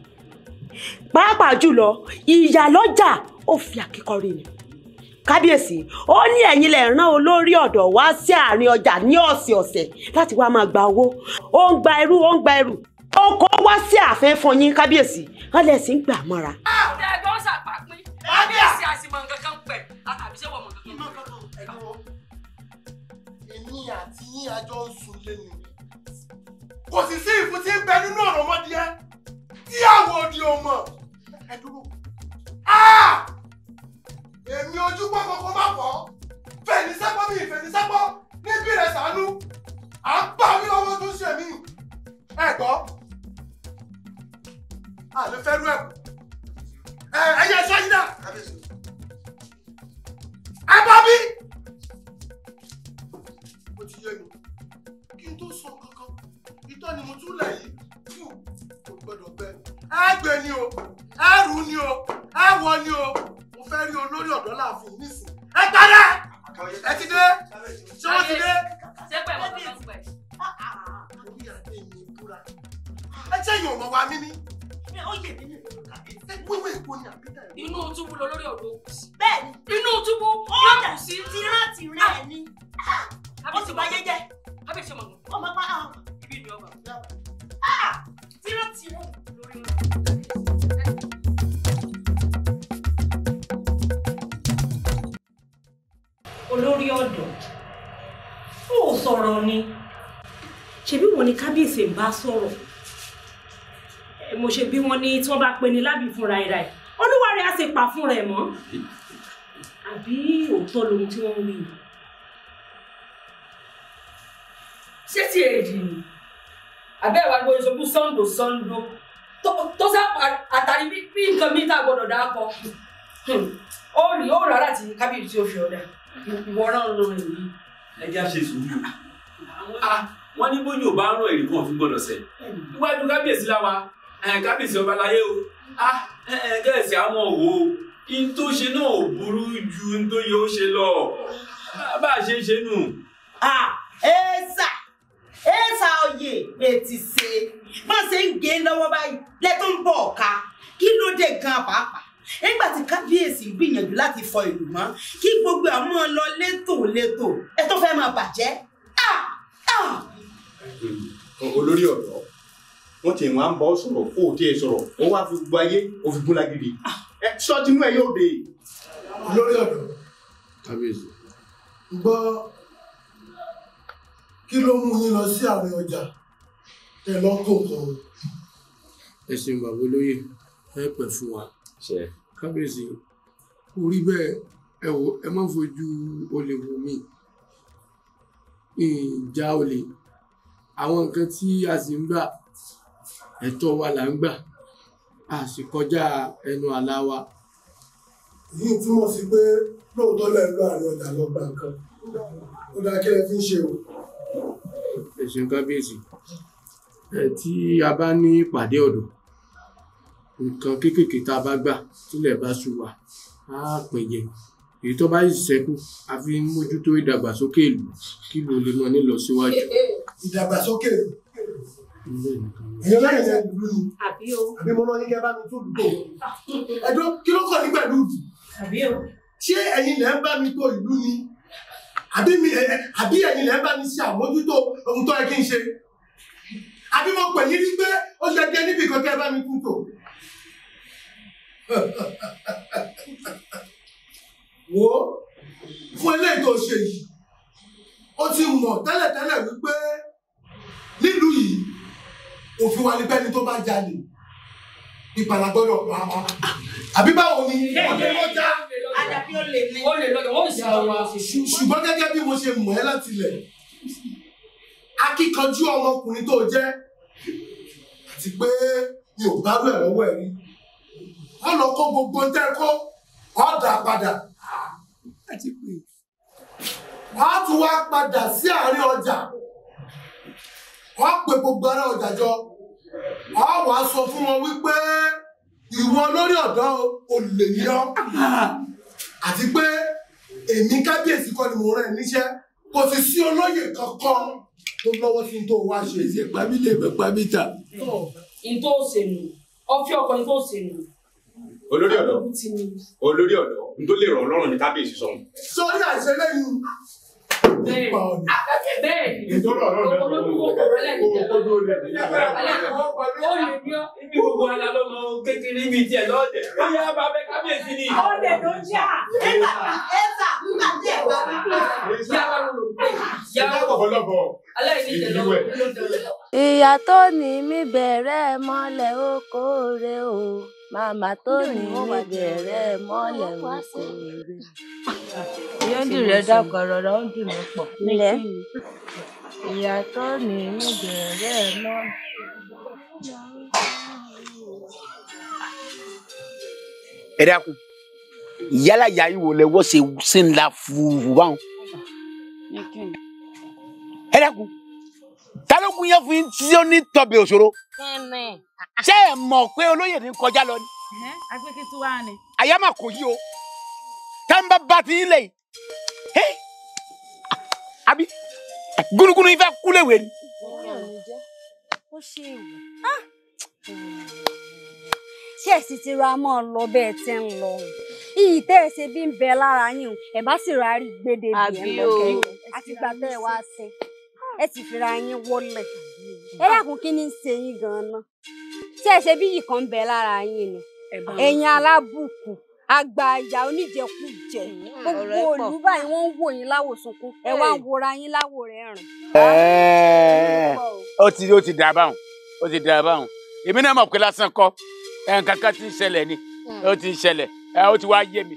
Pàápàá jùlọ, ìyálọ́jà ó fi àkíkọ́rí ni. Kábíyèsí, ó ní ẹ̀yin lẹ rán olórí ọ̀dọ́ wá sí àárín ọjà ní ọ̀sẹ̀ọ̀sẹ̀ láti wá máa gba owó. Ó ń gba ẹrú, ó ń gba ẹrù. Ó kó wá sí ààfin fún yín kábíyèsí, wọ́n lẹ̀ sí ń gbà mọ́ra. Ọ̀dà ẹgbẹ́ ń sàpàpín, kábíyèsí àsìmọ̀ nǹkan kan pẹ̀, àbí ṣé wọ́n mọ̀ nǹkan kan pẹ̀. Èmi àti yín àjọ ń sùn lẹ́nu. Kò sì sí ìfún tí ń bẹ nínú ọ̀rọ̀ ọmọdé tí àwọn òdì ò mọ̀. Ẹ dúró. Èmi ojú pọ́ kọ́kọ́ má fọ́. Fẹ̀mí sẹ́pọ̀ mi ìfẹ̀mí sẹ́pọ̀ níbí rẹ̀ sànú. À ń bá mi lọ́wọ́ tó ń ṣe mí. Ẹ gbọ́. A lè fẹ́ rú ẹ̀kú. Ẹyẹ ẹ̀ṣọ́ yìí náà. Ẹ bá mi. Ó ti yé mi. Kí n tó sọ kankan, ìtọ́ ni mo tún lẹ̀ yìí. Fù kò gbọdọ̀ gbẹ. Ẹ gbé ni o, ẹ rù ni o, ẹ wọ ni o. Mo fẹ́ rí olórí ọ̀dọ́ láàfin nísìn. Ẹ padà! Ẹ ti dé? Ṣé wọ́n ti dé? Ṣé pẹ̀ mọ̀ kankan pẹ̀? Orí adé mi búra. Ẹ jẹ́ ìyọ̀n ọmọ wa mí ní. Ó yè mí ní ìlú kàbíyèsí. Wíwé èkó ni àbídà ẹ̀. Inú túbú lọ lórí ọ̀dọ́ òkú sí. Bẹ́ẹ̀ni. Inú túbú yóò kù sí. Tìrán ẹ̀ ni. Ó sì bá yé jẹ́. Kábíyèsí ọmọ mi. Ọmọ pa. Ibi ni ọba. Tìrán tìrán. Olórí ọ̀dọ́ ó sọ̀rọ̀ ni, ṣebí wọn ni kábíyèsí ń bá sọ̀rọ̀. Mo ṣe bí wọn ní tí wọ́n bá pe ni lábì fúnra ẹ̀ rẹ̀, olúwa rẹ̀ á sì pa fúnra ẹ̀ mọ́. Àbí òótọ́ lohun tí wọ́n ń wí ni? Ṣé ti èdè ni? Àbẹ́ ìwà gbọ́dọ̀ sọ fún Sàngó Sàngó tó sá àtàrí bí nǹkan mi tá a gbọ́dọ̀ dá kọ. Ó rí ó rárá tí kábíyèsí ó fi ọ̀dà. Ìwọ náà ló rìn yìí. Ẹ jẹ́ àṣẹ sùúrù. Wọ́n ní bójú ò bá ń rán èrè kan fún gbọ́dọ̀ sẹ̀. Iwájú kábíyèsí láwa, kábíyèsí ọba láyé o. Kẹ́sì àwọn òwò n tó ṣe náà ò burú ju n tó yẹ ó ṣe lọ. Bá a ṣe ń ṣe nù. Ẹ̀sà ẹ̀sà oyè ètì ṣe bá ṣe ń gé lọ́wọ́ báyìí lẹ́tọ́ ń bọ̀ ọ̀ka kí ló dé gan pàápàá nígbà tí kábíyèsí gbìyànjú láti fọ ìlú mọ́ kí gbogbo àwọn lọ létòlétò ẹ tó fẹ́ máa bàjẹ́. Olórí ọ̀dọ́ wọ́n ti wọ́n á ń bọ́ sọ̀rọ̀ kó o tiẹ̀ sọ̀rọ̀ ó wá fi gbogbo ayé ó fi gún lágídí sọ́ọ́tì inú ẹ̀ yóò dé. Olórí ọ̀dọ́. Kábíyèsí. Gbọ́ kí ló mú yín lọ sí àárín ọjà tẹ lọ kó nǹkan o. Ẹ ṣeun bàbá olóyè, ẹ pẹ́ fún wa. Kábíyèsí, orí bẹ́ẹ̀ ẹ wò ẹ má fojú olè wò mí. Ìjà olè, àwọn nǹkan tí a sì ń gbà, ẹ̀tọ́ wa là ń gbà. A sì kọjá ẹnu àlá wa. Èyí túmọ̀ sí pé lóòótọ́ lẹ̀ ń lọ àárín ọjà lọ gba nǹkan. Ó dáa, kí lẹ fi ń ṣe o? Ẹ ṣeun kábíyèsí. Ẹ tí a bá ní ìpàdé ọ̀dọ́, nǹkan kéékèèké tá a bá gbà tílẹ̀ bá sú wa, á pín jẹ. Èyí tó bá sì ṣẹ́kù, a fi ń mójútó ìdàgbàsókè ìlú kí ìlú lè mọ nílọsíwájú. Ìdàgbàsókè ìlú. Èèyàn lẹ́yìn ẹ̀ ìlú ni. Àbí o. Àbí mo rán yín kẹ́ bá mi tún ìlú tò. Ẹ̀dọ́ kí ló kàn ní pẹ̀lú ìlú? Àbí o. Ṣé ẹ̀yin lẹ́ ń bá mi tò ìlú ni? Àbí ẹ̀yin lẹ́ ń bá mi ṣe àmójútó ohun tó yẹ kí n ṣe? Àbí mo pè yín rí pé ó ṣe dé níbi kan kẹ́ bá mi tún tò? Wo fún eléyìí tó ṣe yìí, ó ti mọ̀ tẹ́lẹ̀tẹ́lẹ̀ wípé nílùú yìí òfin wa ni pẹ́ni tó bá jalè ìpàlà gbọ́dọ̀ pa á. Àbí báwo ni? Ọdẹ lọ́jà. Ṣùgbọ́n gẹ́gẹ́ bí mo ṣe mọ̀ ẹ́ láti ilẹ̀, akíkanjú ọmọkùnrin tó jẹ́ àti pé mi ò bá rú ẹ̀ lọ́wọ́ ẹ̀ rí. Wọ́n lọ kó gbogbo tẹ́ kó ọ̀dà padà. Wọ́n á tún wá padà sí àárín ọjà. Wọ́n pe gbogbo ará ọjà jọ. Wọ́n wàá sọ fún wọn wípé ìwọ lórí ọ̀dọ́ olè ni ọ́. Àti pé èmi kábíyèsí kọ́ ni mo rán ẹ níṣẹ́. Kò sì sí olóyè kankan tó lọ́wọ́ sí tó wá ṣe. Ṣe pàmí lè fẹ́ pàmí ta. N tó ṣe nù, ọfí ọkọ n tó ṣe nù. Olórí ọ̀dọ́, olórí ọ̀dọ́, n tó lè rọ̀ ọlọ́run ní kábíyèsí sọ̀hún. Sórí àṣẹ lẹ́yìn. Bẹ́ẹ̀ ni, Ibi gbogbo ala ló mọ kékeré bíi tiẹ̀ lọ́ọ̀dẹ̀. Ó yá bàbá kábíyèsí ni. Olè ló ń jà. Ẹ̀sà nígbà tí ẹ̀ bá mi. Ìyá tó ní mi bẹ̀rẹ̀ mọ́lẹ̀ oko rẹ̀ o, màmá tó ní mi bẹ̀rẹ̀ mọ́lẹ̀ oko rẹ̀. Ìyá ń dùn rẹ̀ dákọ̀ rọra ó ń dùn mí pọ̀. Ǹlẹ́ ìyá tó ní mi bẹ̀rẹ̀ mọ́lẹ̀. Ẹ dákun, yálà ìyá yìí wò lẹ wọ́ ṣe ṣe ń la fùfù báwọn. Ẹ dákun, ta ló gún yẹn fún yín tí ó ní tọbẹ̀ òṣòro? Ṣé ẹ mọ̀ pé olóyè ní kọjá lọ ni? Agbẹ́kí wá ni. Àyà máa kò yí o. Tá n bá bá ti yín lẹ̀ yìí. Àbí gúnugúnu yín fẹ́ kú léwe ni. Ó ṣe èwọ̀. Ṣé ẹ sì ti ra mọ́ ọ lọ bẹ́ẹ̀ tẹ́ ń lọ? Iyì tẹ́ ẹ ṣe bí ń bẹ lára yín o, ẹ bá sì ra rí gbèdé bí ẹ ń lọ kẹ́yìn. Àtìgbà tẹ́ ẹ wá ṣe, ẹ sì fira yín wọlé. Ẹ dákun, kí ni ń ṣe yín gan-an? Ṣé ẹ ṣe bí iyì kan ń bẹ lára yín ni? Ẹ̀yin alábùkù, àgbà àyà oníjẹkújẹ, gbogbo òlú báyìí wọ́n ń wò yín láwò sunkún, ẹ wá ń wora yín láwò rẹ̀ rìn. Ó ti dà báwọn, ó ti dà báwọn. Èmi náà mọ̀ pé lásán kọ́, nǹkan kan ti ń ṣẹlẹ̀ ni, ó ti ń ṣẹlẹ̀, ó ti wá yé mi.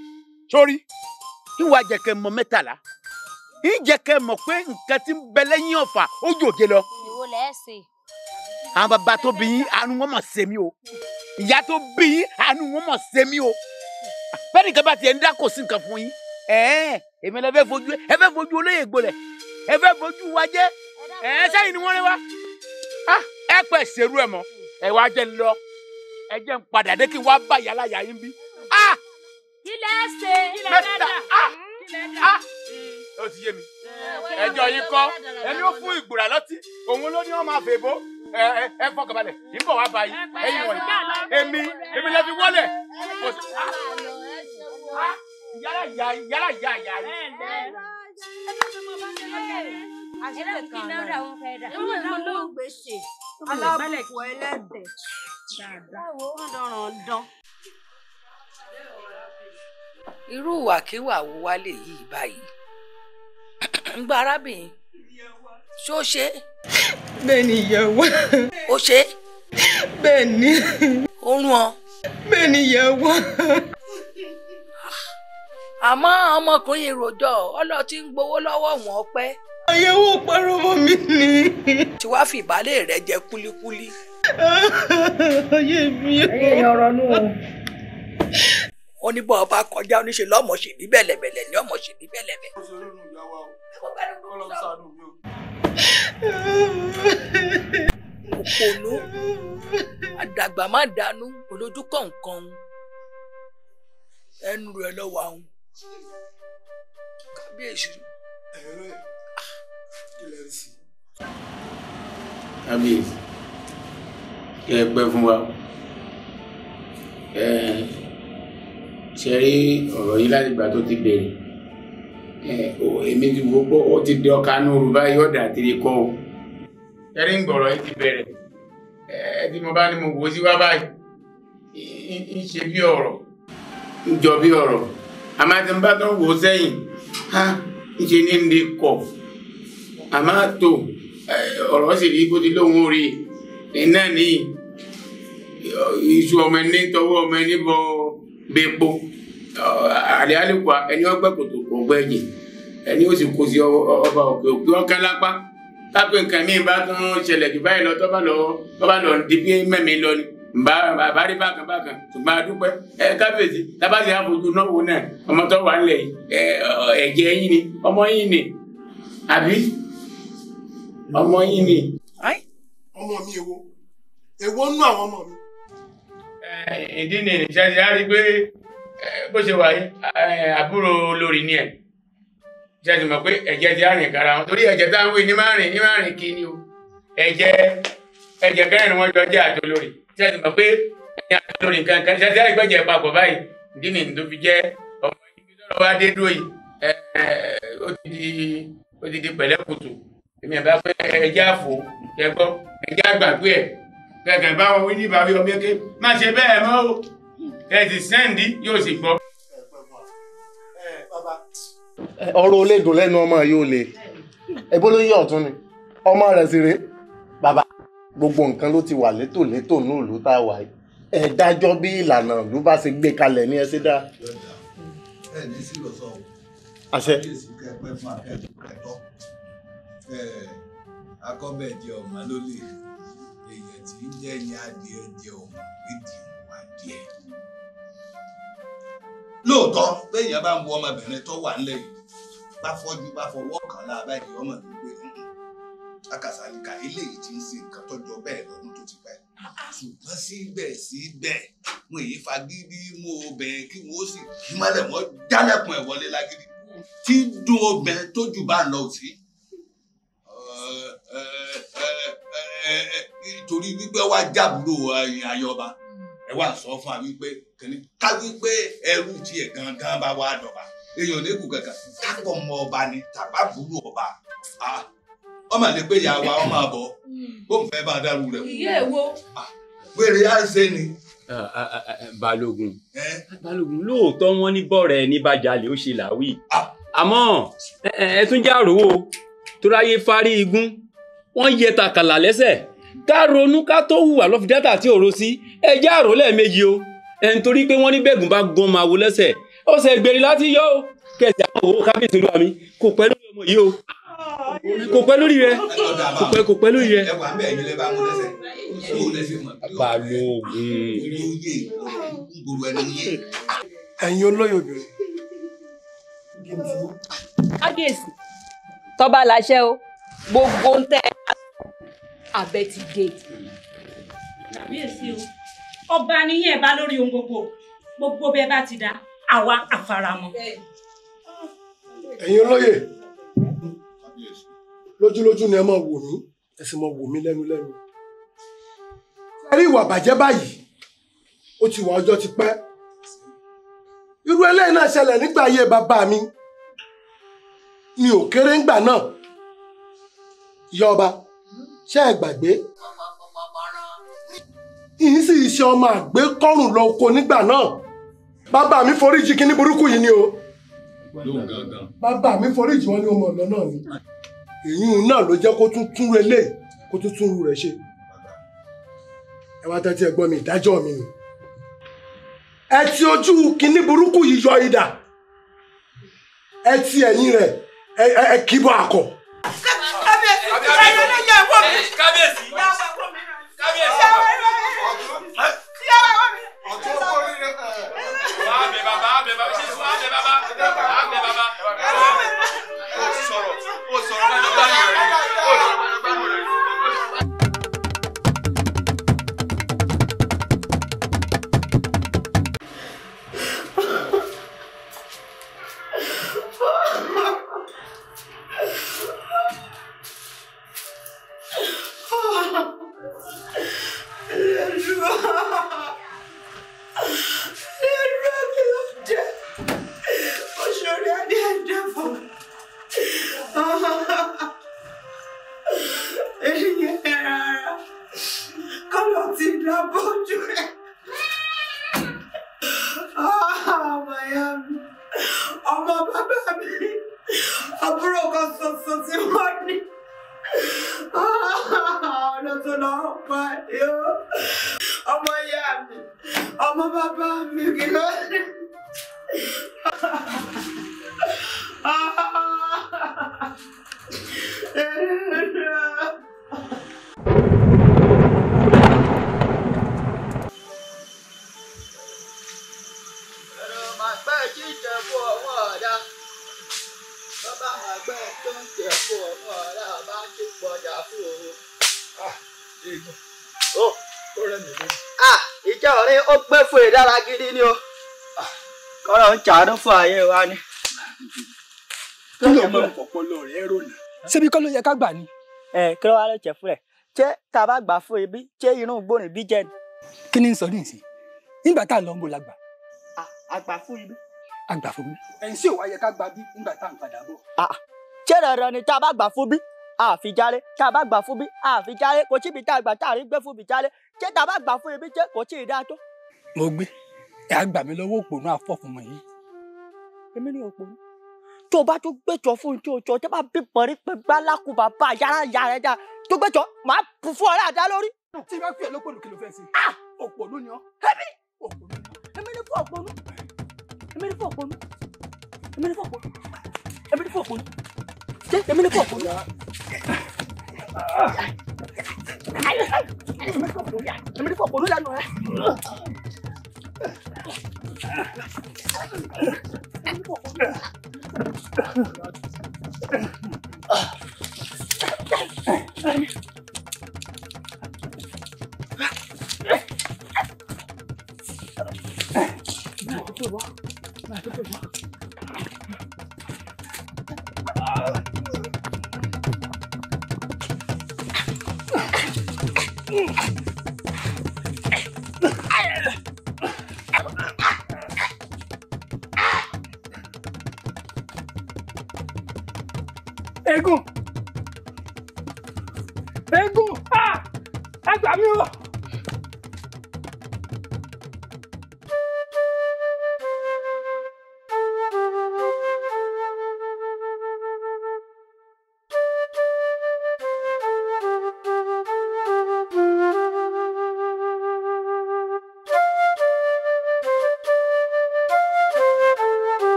Sórí, ìwà jẹ̀kẹ́ mọ 13, ìjẹ̀kẹ́ mọ̀ pé nǹkan ti ń bẹ lẹ́yìn ọ̀fà ó jòjé lọ. Ìwọ lẹ́ ṣe. Àwọn bàbá tó bí yín, àánú wọn mọ̀ ṣe mí o. Ìyá tó bí yín, àánú wọn mọ̀ ṣe mí o. Bẹ́ẹ̀ nìkan bá tiẹ̀ ń dá kò sí nǹkan fún yín. Èmi lẹ fẹ́ fojú, ẹ fẹ́ fojú olóyè gbolẹ̀, ẹ fẹ́ fojú wa jẹ́. Sẹ́yìn ni wọ́n rí wa. Ẹ pẹ̀ ṣerú ẹ̀ mọ́, ẹ wá jẹ́ ń lọ, ẹ jẹ́ ń padà dé kí n wá bá yàrá yà yín bí. Kí lẹ ṣe? Mẹ́ta. Ó ti yé mi. Ẹjọ́ yín kọ́, ẹni ó fún ìgbòrà lọ́tí, òun ló ní wọ́n máa fèbó. Ẹ fọkànbalẹ̀, ń bọ̀ wá bá yín. Ẹ̀yin wọ̀nyí, èmi lẹ fi wọlé. Yàrá yà yàrá yà yà yín. Alábùkù ẹlẹ́dẹ̀. Irú ìwàkiwà wo wá lè yí báyìí? Ń gba arábìnrin, ṣó ṣe? Bẹ́ẹ̀ ni ìyá wa. Ó ṣe? Bẹ́ẹ̀ ni. Ó rún ọ? Bẹ́ẹ̀ ni ìyá wa. Àmọ́ ọmọkùnrin rojọ́ ọlọ́tí ń gbowó lọ́wọ́ wọn pẹ́. Àyẹ̀wò parọ́ mọ́ mi ni. Tí wàá fi ìbálẹ̀ rẹ jẹ kúlíkúlí. Ayé mi o. Ẹ̀yin ọ̀rọ̀ nù o. Ó ní bọ́ ọba kọjá oníṣe lọ́mọ ṣe bí bẹ̀lẹ̀bẹ̀lẹ̀ ní ọmọ ṣe bí bẹ̀lẹ̀bẹ̀. Òpònú àdàgbà má dànù olójú kọ̀ọ̀kan ẹnu rẹ̀ lọ́wọ́ àwọn kábíyèsí. Kábíyèsí, kí ẹ pẹ́ fún wa. Ṣe rí ọ̀rọ̀ yìí láti ìgbà tó ti bẹ̀rẹ̀, èmi ti wo pé ó ti di ọkà nóoru báyìí ọ̀dà àtìrí kọ́ o. Ṣe rí ọ̀rọ̀ yìí ti bẹ̀rẹ̀, tí mo bá ní mo wò ó sí wá báyìí, ń ṣe bí ọ̀rọ̀, ń jọ bí ọ̀rọ̀, àmọ́ tí n bá tán wò ó sẹ́yìn, ń ṣe ní ń di kọ̀, àmọ́ tó ọ̀rọ̀ sì rí bó ti lóun ó rí iná ní iṣu ọmọ ẹni tọwọ́ ọmọ ẹni bọ bepo àlẹ́ àlùkò ẹni ọgbẹ́ kòtò kò gbẹ́jì ẹni ó sì kó sí ọba òkè òkè ọ̀kẹ́ lápá kápẹ́ nǹkan mi bá tún ṣẹlẹ̀ jù báyìí lọ tó bá lọ di bí mẹ́mi lọ ni bàbá rí bákan bákan ṣùgbọ́n a dúpẹ́ ẹ kábíyèsí tábàtì àfojú náà wò náà ọmọ tó wà nílẹ̀ yìí ẹ̀jẹ̀ yín ni ọmọ yín ni àbí ọmọ yín ni. Ọmọ mi èwo èwo nú àwọn ọmọ mi. Ìdí ni ìṣẹ́ṣẹ́ á rí pé bó ṣe wà yìí àbúrò olórí ni ẹ̀ ṣe ti mọ̀ pé ẹ̀jẹ̀ ti á rìn kára wọn torí ẹ̀jẹ̀ táwọn wí ní máa rìn ní máa rìn kí ni o ẹ̀jẹ̀ kẹrin wọn jọ jẹ́ àti olórí ṣe ti mọ̀ pé ẹ̀yìn àti olórí kankan ṣe ti á rí pé ẹ̀jẹ̀ papọ̀ báyìí ìdí ni tó fi jẹ́ ọmọ ibi tọ́rọ̀ wá dé dúró yìí ó ti di pẹ̀lẹ́kùtù. Èmi ẹ̀ bá fẹ́ ẹjẹ́ àfò ẹgbọ́ ẹjẹ́ àgbàgbé ẹ̀ kẹ̀kẹ́ bá wọn wí ní ìbáwí ọmọ eke má ṣe bẹ́ẹ̀ mọ́ o ẹ sì sẹ́ǹdí yóò sì gbọ́. Ọ̀rọ̀ olè dùn lẹ́nu ọmọ yóò le ẹbó ló yí ọ̀tún ni ọmọ rẹ̀ sì rèé bàbá gbogbo nǹkan ló ti wà létòlétò ní ìlú tá a wà yìí ẹ dájọ́ bí ìlànà ìlú bá ṣe gbé kalẹ̀ ní ẹ ṣe dá. Ẹ ní sí lọ sọ o. Àṣẹ. Akọ́bẹ̀jẹ ọ̀mà ló lè èèyàn tí ń jẹ́ ẹyin adìẹ jẹ ọ̀mà méjì wà díẹ̀. Lóòótọ́ béèyàn bá ń wo ọmọbìnrin tó wà nílẹ̀ yìí bá fọ́jú bá fọwọ́ kàn láàbá yìí ọmọ mi pé akàsàlìkà eléyìí ti ń ṣe nǹkan tọ́jọ́ bẹ́ẹ̀ lọ́dún tó ti pẹ́. Ṣùgbọ́n síbẹ̀síbẹ̀ wọn èyí fagídí mú obìnrin kí wọ́n sì kí mọ́lẹ̀ wọ́n jálẹ̀kùn ẹ̀ wọlé lágídí tí dùn obìnrin tó jù bá ń lọ sí. Torí wípé wá jábúrò ayọba ẹ wá sọ fún wa wípé kìnní ká wípé ẹrú tiẹ̀ gangan bá wá dọ̀bà èèyàn ní kù kankan kápọ̀ mọ ọba ni tàbá burú ọba ọmọ lè pé ìyá wa ọmọ àbọ̀ bó ń fẹ́ bá a dárú rẹ̀. Ìyá ẹ̀ wo. Wèrè á ṣe ni. Balógun Balógun lóòótọ́ wọn ní bọ́ọ̀rẹ́ ní bàjálè ó ṣe làwí àmọ́ ẹ tún já rò ó tó ráyé fárí igun wọ́n yẹ tàkàlà lẹ́sẹ̀ ká ronú ká tó hùwà lọ́fi dátà tí òro sí ẹ já rò lẹ́ẹ̀mejì o ẹ̀ ń torí pé wọ́n ní bẹ́ẹ̀gùn bá gan máa wo lẹ́sẹ̀ ó ṣe gbèrè láti yọ o kẹsì àwọn òwò kábíyèsí olúwa mi kò pẹ́ lórí ọmọ yìí o kò pẹ́ lórí rẹ kò pẹ́ lórí rẹ. Ẹ wà ń bẹ̀ ẹ̀yin lẹ bá mú lẹ́sẹ̀ kó o lẹ́sẹ̀ mọ̀. Balógun. Ẹ̀yin olóyè obìnrin. Kábíyèsí tọ́ba láṣẹ o gbogbo ń tẹ abẹ ti dé. Kábíyèsí o ọba nìyẹn ẹ bá lórí ohun gbogbo gbogbo bẹ́ẹ̀ bá ti dá àwa àfaramọ́. Ẹ̀yin olóyè lójúlójú ni ẹ máa wò mí ẹ sì máa wò mí lẹ́nu lẹ́nu. Ẹ rí ìwà bàjẹ́ báyìí ó ti wà ọjọ́ ti pẹ́. Irú eléyìí náà ṣẹlẹ̀ nígbà ayé bàbá mi mi ò kéré ńgbà náà. Ìyá ọba ṣé ẹ gbàgbé ìyín sì ṣe ọmọ àgbékọ́rùn lọ oko nígbà náà bàbá mi foríjì kíní burúkú yìí ni o bàbá mi foríjì wọn ní ọmọ ọ̀nà náà ni èyí náà ló jẹ́ kó tún tún relé kó tún tún rú rẹ̀ ṣe ẹ wá tẹ́tí ẹ gbọ́ mi ìdájọ́ mi ni ẹ ti ojú kíní burúkú yìí yọ idà ẹ ti ẹ̀yìn rẹ̀ ẹ kíbọ̀ àkọ́. Kábíyèsí. Kábíyèsí. Dára gidi ni o, kọ́rọ̀ ń ṣàánú fún ayé wa ni. Kí ló mọ ọpọlọ rẹ rònà. Ṣebí kọ́ ló yẹ ká gbà ni. Ẹ kí ló wá ló jẹ fún ẹ, ṣé tá a bá gbà fún ibi ṣé inú gbóni bí jẹ ni. Kí ni ń sọ ní ìsìn nígbà tá a lọ ń bo la gbà. A gbà fún ibi. A gbà fún mi. Ẹ̀yin sì ò wá yẹ ká gba bí nígbà tá à ń padà bọ̀. Ṣé dandan ni tá a bá gbà fún bí àfi jálé, tá a bá gbà fún bí àfi jálé, kò síbi tá a gbà tá a rí gbé fún bí jálé, ṣé tá a bá gbà fún ibi ṣé kò tí ì dáa tó. Mo gbé ẹ á gbà mí lọ́wọ́ òpònú àfọ̀fúnmọ̀ yìí. Èmi ni òpònú tó o bá tún gbẹjọ fún un tí o jọ tó bá bí pọ̀rí pé gbálákù bàbá yàrá yàrá ẹja tó gbẹjọ máa bù fún ọ̀rẹ́ àdá lórí. Tí bá fi ẹ lópònú kí ló fẹ́ ṣe. Òpònú ni ọ́. Èmi èmi ni fún òpònú, èmi ni fún òpònú, èmi ni fún òpònú, èmi ni fún òpònú, ṣé èmi ni fún òpònú. Èmi ni fún òpònú lẹ́nu rẹ. Eégún, eégún, ah, ẹ gbà mí o.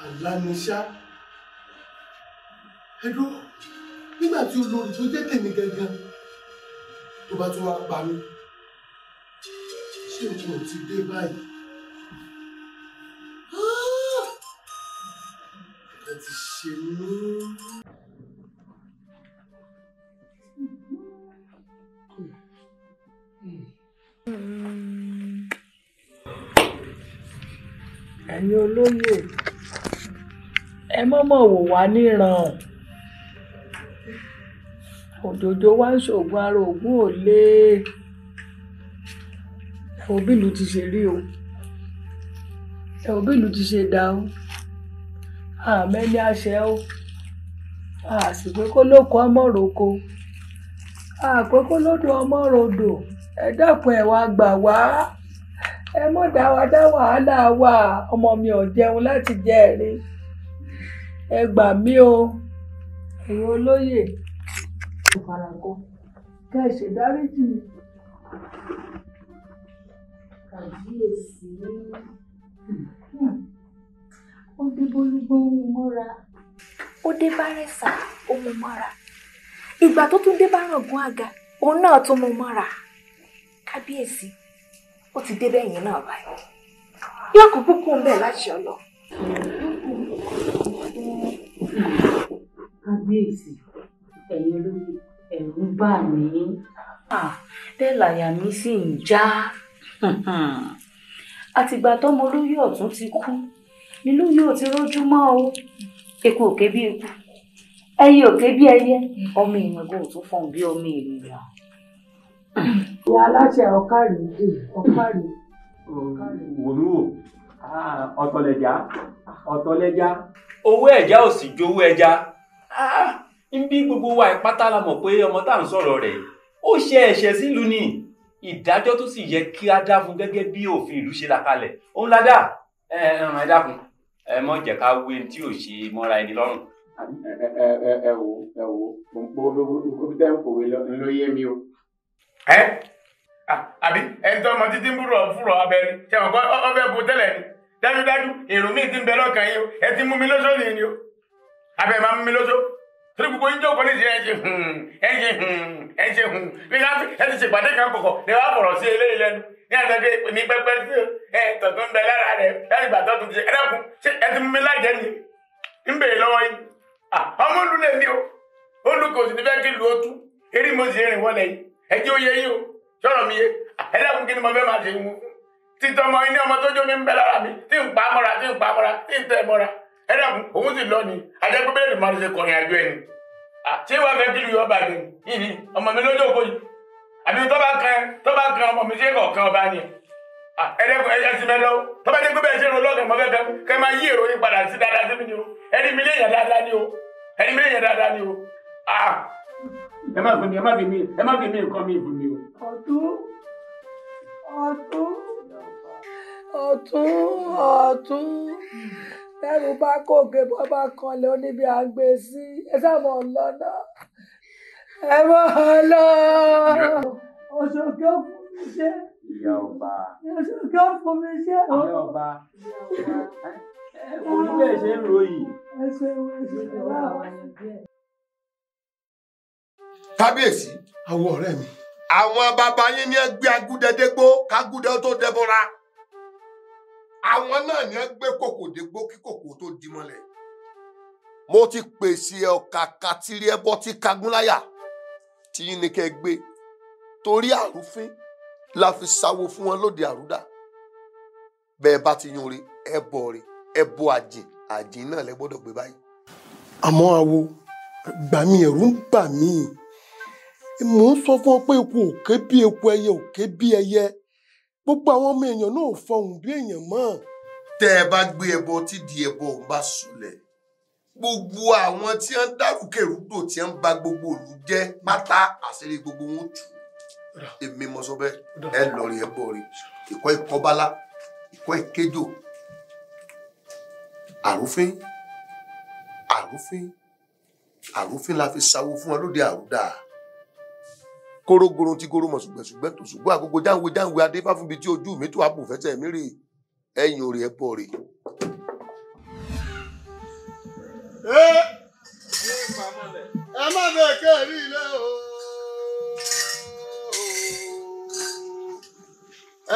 Aláníṣá ẹdún nígbà tí olórí tó jẹ́ tèmi gangan tó bá tún wá pa mí, ṣé nǹkan ò ti dé báyìí? Nǹkan ti ṣe mí. Ẹ̀yin olóyè, ẹ mọ̀mọ̀ wò wá níran, òjòjò wá ń ṣoògùn ara ògùn ò lè. Ẹ wo bí ìlú ti ṣe rí o, ẹ wo bí ìlú ti ṣe dà o, àmẹ́ni àṣẹ o, a sì pé kó lóko ọmọ roko, a pé kó lódò ọmọ rodò. Ẹ dákun, ẹ wá gbà wá, Ẹ mọ̀ dá wa dá wàhálà wa, ọmọ mi ò jẹun láti jẹ ẹ̀rín. Ẹ gbà mí o, ẹ̀yin olóyè. Ìfaragọ́ kẹ́ ẹ ṣèdáríjì. Kàbíyèsí, ó dé bólúgbó mú mọ́ra, ó dé bárẹ̀sà ó mú mọ́ra, ìgbà tó tún dé báràngún àga òun náà tún mú mọ́ra. Kábíyèsí, ó ti dé bẹ́yìn náà báyìí, yóò kú kúkú ń bẹ̀ láti ọlọ. Kábíyèsí, ẹ̀yin olóyè, ẹ̀rù ń bà mí, bẹ́ẹ̀ làyà mi sì ń já. Àtìgbà tọ́mọ olóyè ọ̀tún ti kú nílùú yóò ti rójú mọ́ o. Eku òkè bí eku, ẹyẹ òkè bí ẹyẹ, ọmọ èèyàn kò tún fọhùn bí ọmọ ènìyàn. Ìyá aláṣẹ ọ̀kàrí dè ọ̀kàrí. Wò mí wò, ọ̀tọ̀lẹ̀já ọ̀tọ̀lẹ̀já, owó ẹja ò sì jowó ẹja. Ń bí gbogbo wa ìpátá la mọ̀ pé ọmọ tá à ń sọ̀rọ̀ rẹ̀ ó ṣe ẹ̀ṣẹ̀ sílùú ni. Ìdájọ́ tó sì yẹ kí á dá fún gẹ́gẹ́ bí òfin ìlú ṣe là kalẹ̀ òun la dá. Ẹ ẹ dákun, ẹ mọ̀ jẹ́ ká wé tí ò ṣe mọ́ra ẹni lọ́rùn. Ẹ wò ẹ wò, mo tẹ́ ń kòwé ló yé mi o. Ẹ àbí ẹni tó ọmọ títí ń búrọ̀ fúrọ̀ abẹ́rẹ́ ṣe mọ̀ kọ́ ọ fẹ́ bu tẹ́lẹ̀ ni. Dájúdájú èrò míì ti ń bẹ lọ́kàn yín o, ẹ ti mú mi lóṣó ni o, abẹ́ máa mú mi lóṣó. Torí gbogbo yín jókòó níṣẹ́ ẹ ṣe ẹ ṣe ẹ ṣe bí ká ẹ ti ṣèpàdé kan kọ̀kọ̀ ní wàá fọ̀rọ̀ sí eléyìí lẹ́nu ní àtẹ̀gbẹ́ mi pẹ́pẹ́ sí ẹ tọ̀tún ń bẹ lára rẹ̀ láti ìgbà tọ́tún ti ṣe. Ẹ dákun, ṣé ẹ ti mú mi lájẹ́ ni? Ń bèrè lọ́wọ́ yín. Ọmọ olú lè ní o, olú kò sì ní fẹ́ kí lu ó tú eré mo sì rìn wọlé yìí. Ẹ jẹ́ ó yé yín o, sọ̀rọ̀ mi yé. Ẹ dákun, kí ni mo fẹ́ máa ṣe wù títọ́ ọmọ ilé ọmọ tó jó mi ń bẹ lára mi tí ń pa mọ́ra tí ń pa mọ́ra tí ń tẹ̀ mọ́ra. Ẹ dákun, òun sì lọ ni àjẹpẹ́ bẹ́ẹ̀ ni màá ṣe kọrin àjọ ẹni. Ṣé wàá fẹ́ kí lu ọba jẹ ni? Ọmọ mi lójú òkò yìí àbí tó bá kan ọmọ mi ṣé kọ̀ọ̀kan ọba ni? Ẹ dẹ́kun, ẹ sì mẹ́lọ́ tó bá jẹ́ pé bẹ́ẹ̀ ṣe ro lọ́kàn mọ́ fẹ́ kẹ́ máa yí èrò yín padà sí dáadáa sí mi ni o. Ẹni mi léèyàn dáadáa ni o, ẹni mi léèyàn dáadáa ni o. Ẹ má fi mi, ẹ má fi mi, ẹ má fi mi nǹkan mi fún mi o. Ọ̀tún ọ̀tún ọ̀tún ọ̀tún, lẹ́rù bá kòkè bọ́ bá kanlẹ̀ ó níbi à ń gbé sí. Ẹ sábà lọ́nà, ẹ mọ̀ ọ́ lọ. Òṣòkè ó fún mi ṣe. Ìyá ọba. Òṣòkè ó fún mi ṣe. Ìyá ọba. Orí bẹ́ẹ̀ ṣe ń ròyìn. Ẹ ṣeun, ẹ ṣeun. Kábíyèsí. Àwọn ọ̀rẹ́ mi. Àwọn bàbá yín ní ẹ gbé agúdẹdégbó kágúdẹ tó dẹbọra. Àwọn náà ní ẹ gbé kòkò dégbó kí kòkò tó di mọ́lẹ̀. Mo ti pèsè ọ̀kàkà tìrì ẹbọ tí kagúnláyà tí yín ni kẹ́ ẹ gbé torí àrúfín la fi sáwó fún wọn lóde àrúdà. Bẹ́ẹ̀ bá ti yún re ẹ bọ̀ re ẹ bọ àjìn àjìn náà lẹ gbọ́dọ̀ gbé báyìí. Àmọ́ àwo gbà mí, ẹ̀rù ń bà mí. Mò ń sọ fún ọ pé eku òkè bí eku, ẹyẹ òkè bí ẹyẹ, gbogbo àwọn ọmọ èèyàn náà fọhùn bí èèyàn mọ́. Tẹ́ ẹ bá gbé ẹbọ tí di ẹbọ òun bá sọlẹ̀, gbogbo àwọn tí wọ́n ń dárúkèrúdò tí wọ́n ń ba gbogbo ìlú jẹ́ pátá àṣírí gbogbo wọn tú. Èmi mo sọ bẹ́ẹ̀, ẹ lọ rí ẹbọ rí ìkọ́ ìkọ́bálá ìkọ́ ìkéjò àrúfín àrúfín àrúfín la fi sáwó fún wọn lóde àrúdà. Kórógoro tí kóró mọ̀ ṣùgbẹ́ṣùgbẹ́ tó ṣùgbọ́n àgógó jáwé jáwé adé fáfúnbi tí ojú mi tó àpò fẹsẹ̀ mi rè ẹ̀yìn òrè ẹ̀bọ̀ rè. Ẹ má bẹ̀ kẹ́rì ilé o,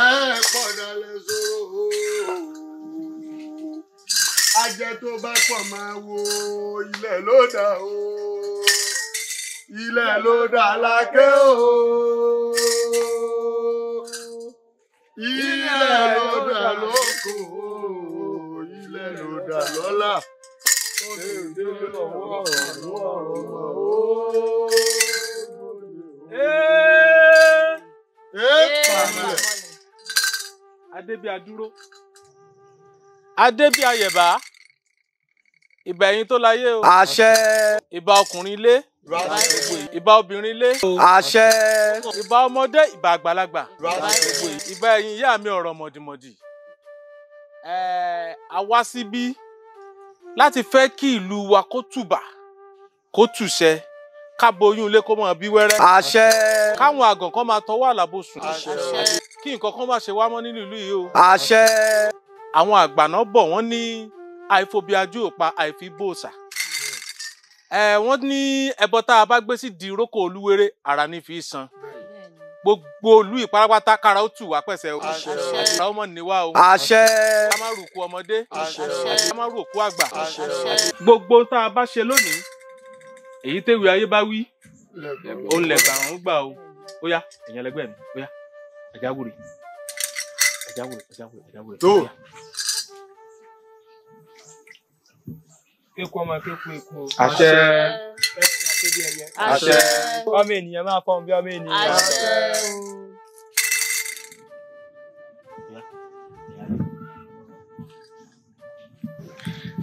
ẹ pọ̀dà lè sọ̀rọ̀ o, ajẹ́ tó bá pọ̀ máa wo ilẹ̀ ló dà o, ilẹ̀ ló dà lákẹ́ o, ilẹ̀ ló dà lóko o, ilẹ̀ ló dà lọ́lá. Adébíadúró, Adébíayẹ̀bá, ìbà ẹ̀yin tó láyé o. Àṣẹ. Ìbà ọkùnrin ilé. Ìbà obìnrin lé. Àṣẹ. Ìbà ọmọdé, ìbà àgbàlagbà. Ìbà ẹ̀yin ìyá mi ọ̀rọ̀ mọ̀dìmọ̀dì. A wá síbí láti fẹ́ kí ìlú wa kó tùbà, kó tùṣẹ, ká boyún ilé kó máa bí wẹ́rẹ́. Àṣẹ. Káwọn àgàn kan máa tọwọ́ àlàbò sùn. Àṣẹ. Kí nǹkan kan má ṣe wá mọ́ nínú ìlú yìí o. Àṣẹ. Àwọn àgbà náà bọ̀ wọ́n ní àìfobi ajú òpa àìfi bòòṣà. Wọ́n ní ẹbọ tá a bá gbé sí di rókò olúwere ara ní fi san. Gbogbo olú ìparapata kára ó tù wá pẹ̀sẹ̀ o. Àṣẹ. Ara ó mọ̀ ní wá o. Àṣẹ. Ká má rùkú ọmọdé. Àṣẹ. Ká má rùkú àgbà. Àṣẹ. Gbogbo tá a bá ṣe lónìí, èyí téwì ayé bá wí, òun lẹ̀gbà òun gbà o. Ó yá, ẹ̀yin ẹlẹgbẹ́ mi, ó yá, ẹ̀jáwùrì, ẹ̀jáwùrì, ẹ̀jáwùrì, ẹ̀jáwùrì. Tó. Kéku ọmọ kéku eku o. Àṣẹ. Àṣẹ. Ọmọ ènìyàn máa fọhùn bí ọmọ ènìyàn. Àṣẹ.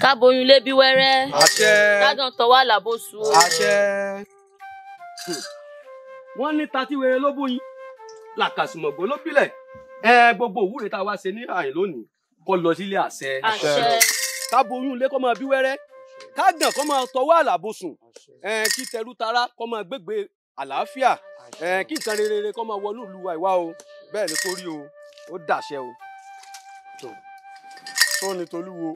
Káboyún lé bí wẹ́rẹ́. Àṣẹ. Kádàn tọwọ́ àlàbòsùn o. Àṣẹ. Wọ́n ní tatí wèrè ló bóyin làkàsùmọ̀gbò ló bílẹ̀. Gbogbo òwúrẹ́ tá a wá ṣe ní àyìn lónìí kó lọ sílé àṣẹ. Àṣẹ. Káboyún lé kó máa bí wẹ́rẹ́, kágàn kó máa tọwọ́ àlàbòsùn, kí tẹrú tará kó máa gbégbé àlàáfíà, kí nǹkan rere kó máa wọnú ìlú wa ìwá o. Bẹ́ẹ̀ ni kó rí o, ó dàṣẹ o. Tó ní tolúwo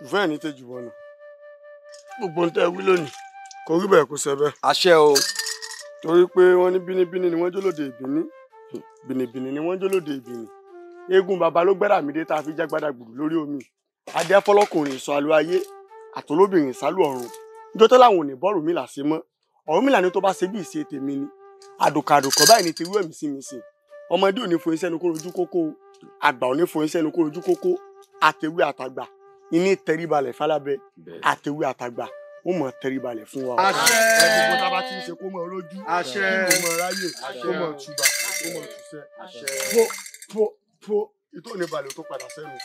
ìfẹ́ ní tejù bọ̀nà. Gbogbo ń tẹ́ wí lónìí kò rí bẹ́ẹ̀ kó ṣe bẹ́ẹ̀. Àṣẹ o. Torí pé wọ́n ní bínibíní ni wọ́n jólóde ìbíní, bìnìbìnì ni wọ́n jólóde ìbìnì. Eégún baba ló gbẹ́rà mí dé tá a fi jágbádá gbùdù lórí omi. Adé afọlọ́kùnrin sọ àlọ́ ayé, àtolóbìnrin sálù ọ̀run. Níjọ́ tó láwọn ò ní bọ́ọ̀rù mi là ṣe mọ́. Ọ̀rúnmìlà ni tó bá ṣe bí ìṣe tèmi ni. Àdùkàdùkọ̀ báyìí ni ti wú ẹ̀mí sí mi sìn. Ọmọdé ò ní foyín sẹ́nu kó rojú kókó, àgbà ò ní foyín sẹ́nu kó rojú kókó. Àtẹ̀wé àtàgbà ìní tẹríbalẹ̀ fálábẹ́, àtẹ̀wé àtàgbà ó mọ̀ tẹríbalẹ̀ fún wa. Àṣẹ. Gbogbo tá a bá ti ń ṣe kó mọ̀ rójú, Àṣẹ. kó mọ̀ ráyè, kó mọ̀ tùbà, kó mọ̀ tùṣẹ́. Pó pó pó ìtò ní balẹ̀ tó padà sẹ́nu.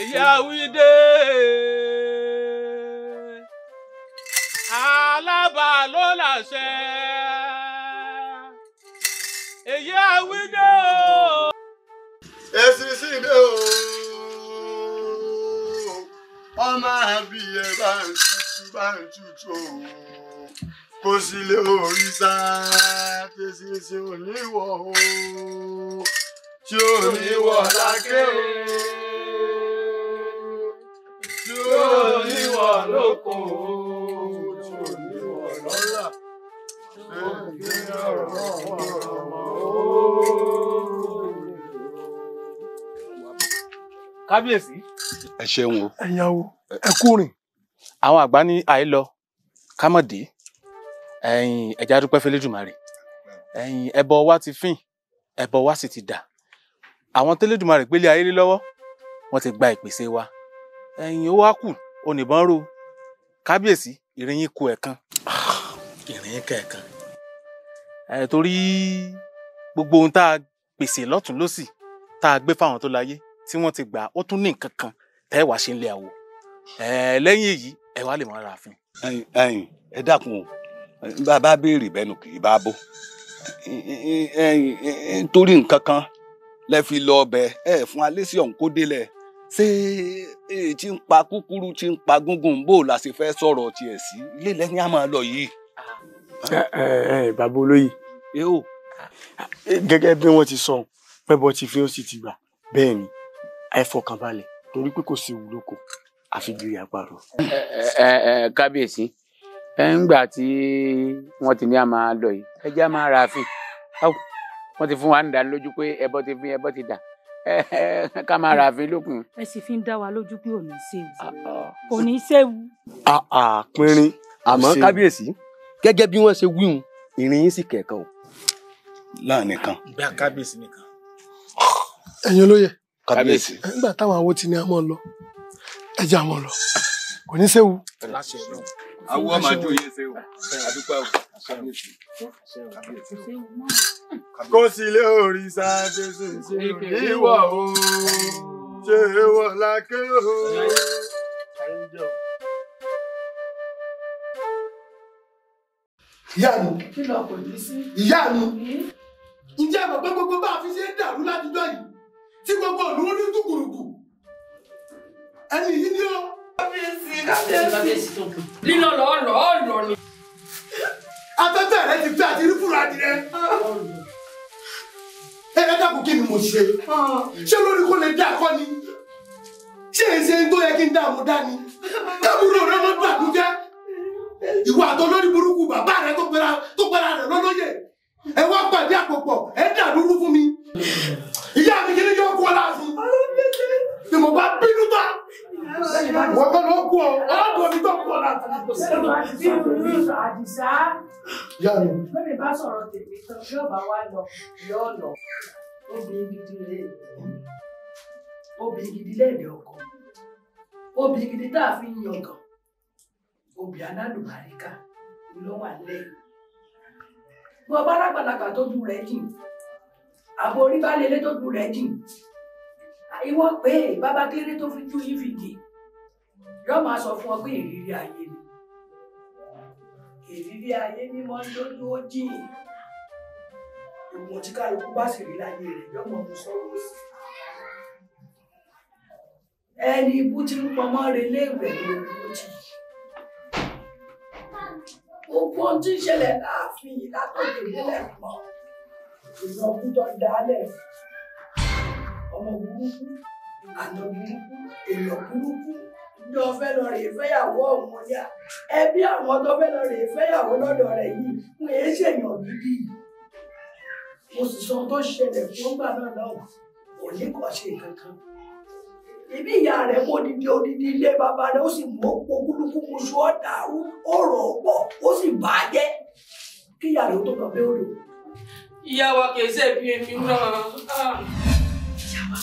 Èyí àwídé alábà ló láṣẹ. Èyí àwídé o. Èsì sí ilé o, ọmọ àbíyẹ bá ń tutù bá ń tutù o, kò sí lé òrìṣà tẹ̀sí sí oníwọ̀ o, tí oníwọ̀ lákè o, tí oníwọ̀ lóko o, tí oníwọ̀ lọ́la, tí oníwọ̀ ọ̀rọ̀ o. Kábíyèsí. Ẹ ṣeun o. Ẹ̀yin awo, ẹ kú rìn. Àwọn àgbà ní àìlọ ká mọ̀ dé. Ẹ̀yin ẹ̀já dúpẹ́ f'Elédùmarè. Ẹ̀yin ẹbọ wa ti fín, ẹbọ wa sì ti dà. Àwọn t'Elédùmarè gbélé ayé lé lọ́wọ́, wọ́n ti gba ìpèsè wa. Ẹ̀yin ó wá kù, onìbọn ró. Kábíyèsí, ìrìn yín kù ẹ̀kan. Ìrìn yín kẹ̀kan. Torí gbogbo ohun tá a pèsè lọ́tùn lósì, tá a gbé fáwọn tó láyé, tí wọ́n ti gbà, ó tún ní nǹkan kan tẹ́ wàá ṣe ń lé àwo. Lẹ́yìn èyí, ẹ wá lè mọ ara àfin. Ẹ̀yin ẹ dákun o, bá a béèrè bẹ́nu kì í bá a bó. Nítorí nǹkan kan lẹ fi lọ ọbẹ̀ ẹ fún alẹ́ sí ọ̀hún kó délẹ̀. Ṣé èyí tí ń pa kúkúrú tí ń pa gúngùn bó la ṣe fẹ́ sọ̀rọ̀ tiẹ̀ sí? Ilé lẹ́yìn á máa lọ yìí. Ẹ bàbá olóyè, gẹ́gẹ́ bí wọ́n ti sọ, pẹ́bọ ti fi ó sì ti gbà. Bẹ́ẹ̀ ni, ẹ fọkànbalẹ̀ torí pé kò sí ewu lóko àfi gírí àparò. Ẹ kábíyèsí, ẹ ń gbà tí wọ́n ti ní a máa lọ yìí, ẹ jẹ́ a máa ra àfin. Wọ́n ti fún wa ń dá lójú pé ẹbọ ti fi ẹbọ ti dà, ká máa ra àfin lókun. Ẹ sì fi ń dá wa lójú pé ò ní séwu, kò ní séwu. Pínrín. Àmọ́ kábíyèsí, gẹ́gẹ́ bí wọ́n ṣe wíhun, ìrìn yín sì kẹ̀kan o. Láàrin kan. Bẹ́ẹ̀ kábíyèsí nìkan. Ẹ̀yin olóyè. Kábíyèsí. Nígbà táwọn awo ti ní a máa lọ, ẹ jẹ́ a máa lọ, kò ní séwu. Awo ọmọ àjò yẹn ṣe o, àdúpẹ́ o. Kó sì lé òrìṣà tẹ̀sí sí ìwọ̀ o, ṣé èèwọ̀ lákè o. Ìyá mi. Kí lọ kò ní sí. Ìyá mi. Ǹjẹ́ mọ̀ pé gbogbo bá a fi ṣe ń dàrú látijọ́ yìí tí gbogbo ìlú ń rí dùkùrùkù. Ẹni yìí ni ó. Kábíyèsí kábíyèsí. Lílọ lọ lọ lọ ni. Afẹ́fẹ́ rẹ ti fẹ́ àti rí fúra adìrẹ. Ẹ dákun kí ni mo ṣe? Ṣé lórí kó lè dá akọ ni? Ṣé èsè tó yẹ kí n dààmú dání? Kábúrò rẹ mọ́ gbàdújẹ́. Ìwà àtọ lórí burúkú bàbá rẹ tó pera rẹ lọ́lọ́yè. Ẹ wá pàdé àpòpọ̀, ẹ dàlúrú fún mi. Ìyá mi kí ni yóò kú ọ láàfin? Bí mo bá bínú tán, wọ́n kọ́ ló kú ọ, ọ̀dọ̀ mi tó kú ọ láàfin. Àdìsá. Ìyá mi. Bẹ́ẹ̀ni bá sọ̀rọ̀ tèmi tán, yóò bá wá lọ, yóò lọ. Obìnrin gidi rèé. Obìnrin gidi lẹ́ẹ̀dẹ̀ ọkọ. Obìnrin gidi tá a fi ń yangàn. Obìnrin alálùbáríkà ló wà lẹ́yìn. Bí ọba alágbàlagbà tó ju rẹ̀ jìn, àbò orí bá lélẹ̀ tó ju rẹ̀ jìn. Ìwọ pé bàbá kéré tó fi tú yín fi jìn. Yóò máa sọ fún ọ pé ìrírí ayé ni. Ìrírí ayé ni mọ́ ń lójú ó jìn. Ìwọ̀n tí kálukú bá sì rí láyé rẹ̀ yóò mọ̀ mú sọ́wọ́ sí. Ẹni ibú tí ń pọnmọ́ relé ìwẹ̀ ló ń lójú. Gbogbo ohun tí ń ṣẹlẹ̀ láàfin yìí látòkè délẹ̀ mọ́. Ìrọ̀kú tó dálẹ̀. Ọmọ burúkú, àna burúkú, èèyàn burúkú. Ǹjọ́ fẹ́ lọ rèé fẹ́yàwó ọ̀hún yá. Ẹbí àwọn tó fẹ́ lọ rèé fẹ́yàwó lọ́dọ̀ rẹ̀ yìí ń èé ṣèyàn gidi. Mo sì sọ ohun tó ṣẹlẹ̀ fún ọgbà náà náà. Kò ní kàn ṣe kankan. Ibi ìyá rẹ̀ mú odidi odidi ilé bàbá rẹ̀ ó sì mú ogúnlùkù muṣu ọ̀dàrú ó rò ó pọ̀ ó sì bà á jẹ́ kí ìyá rẹ̀ ó tó lọ bẹ́ òrò. Ìyá wa kì í ṣe bí èmi náà. Ìyá wa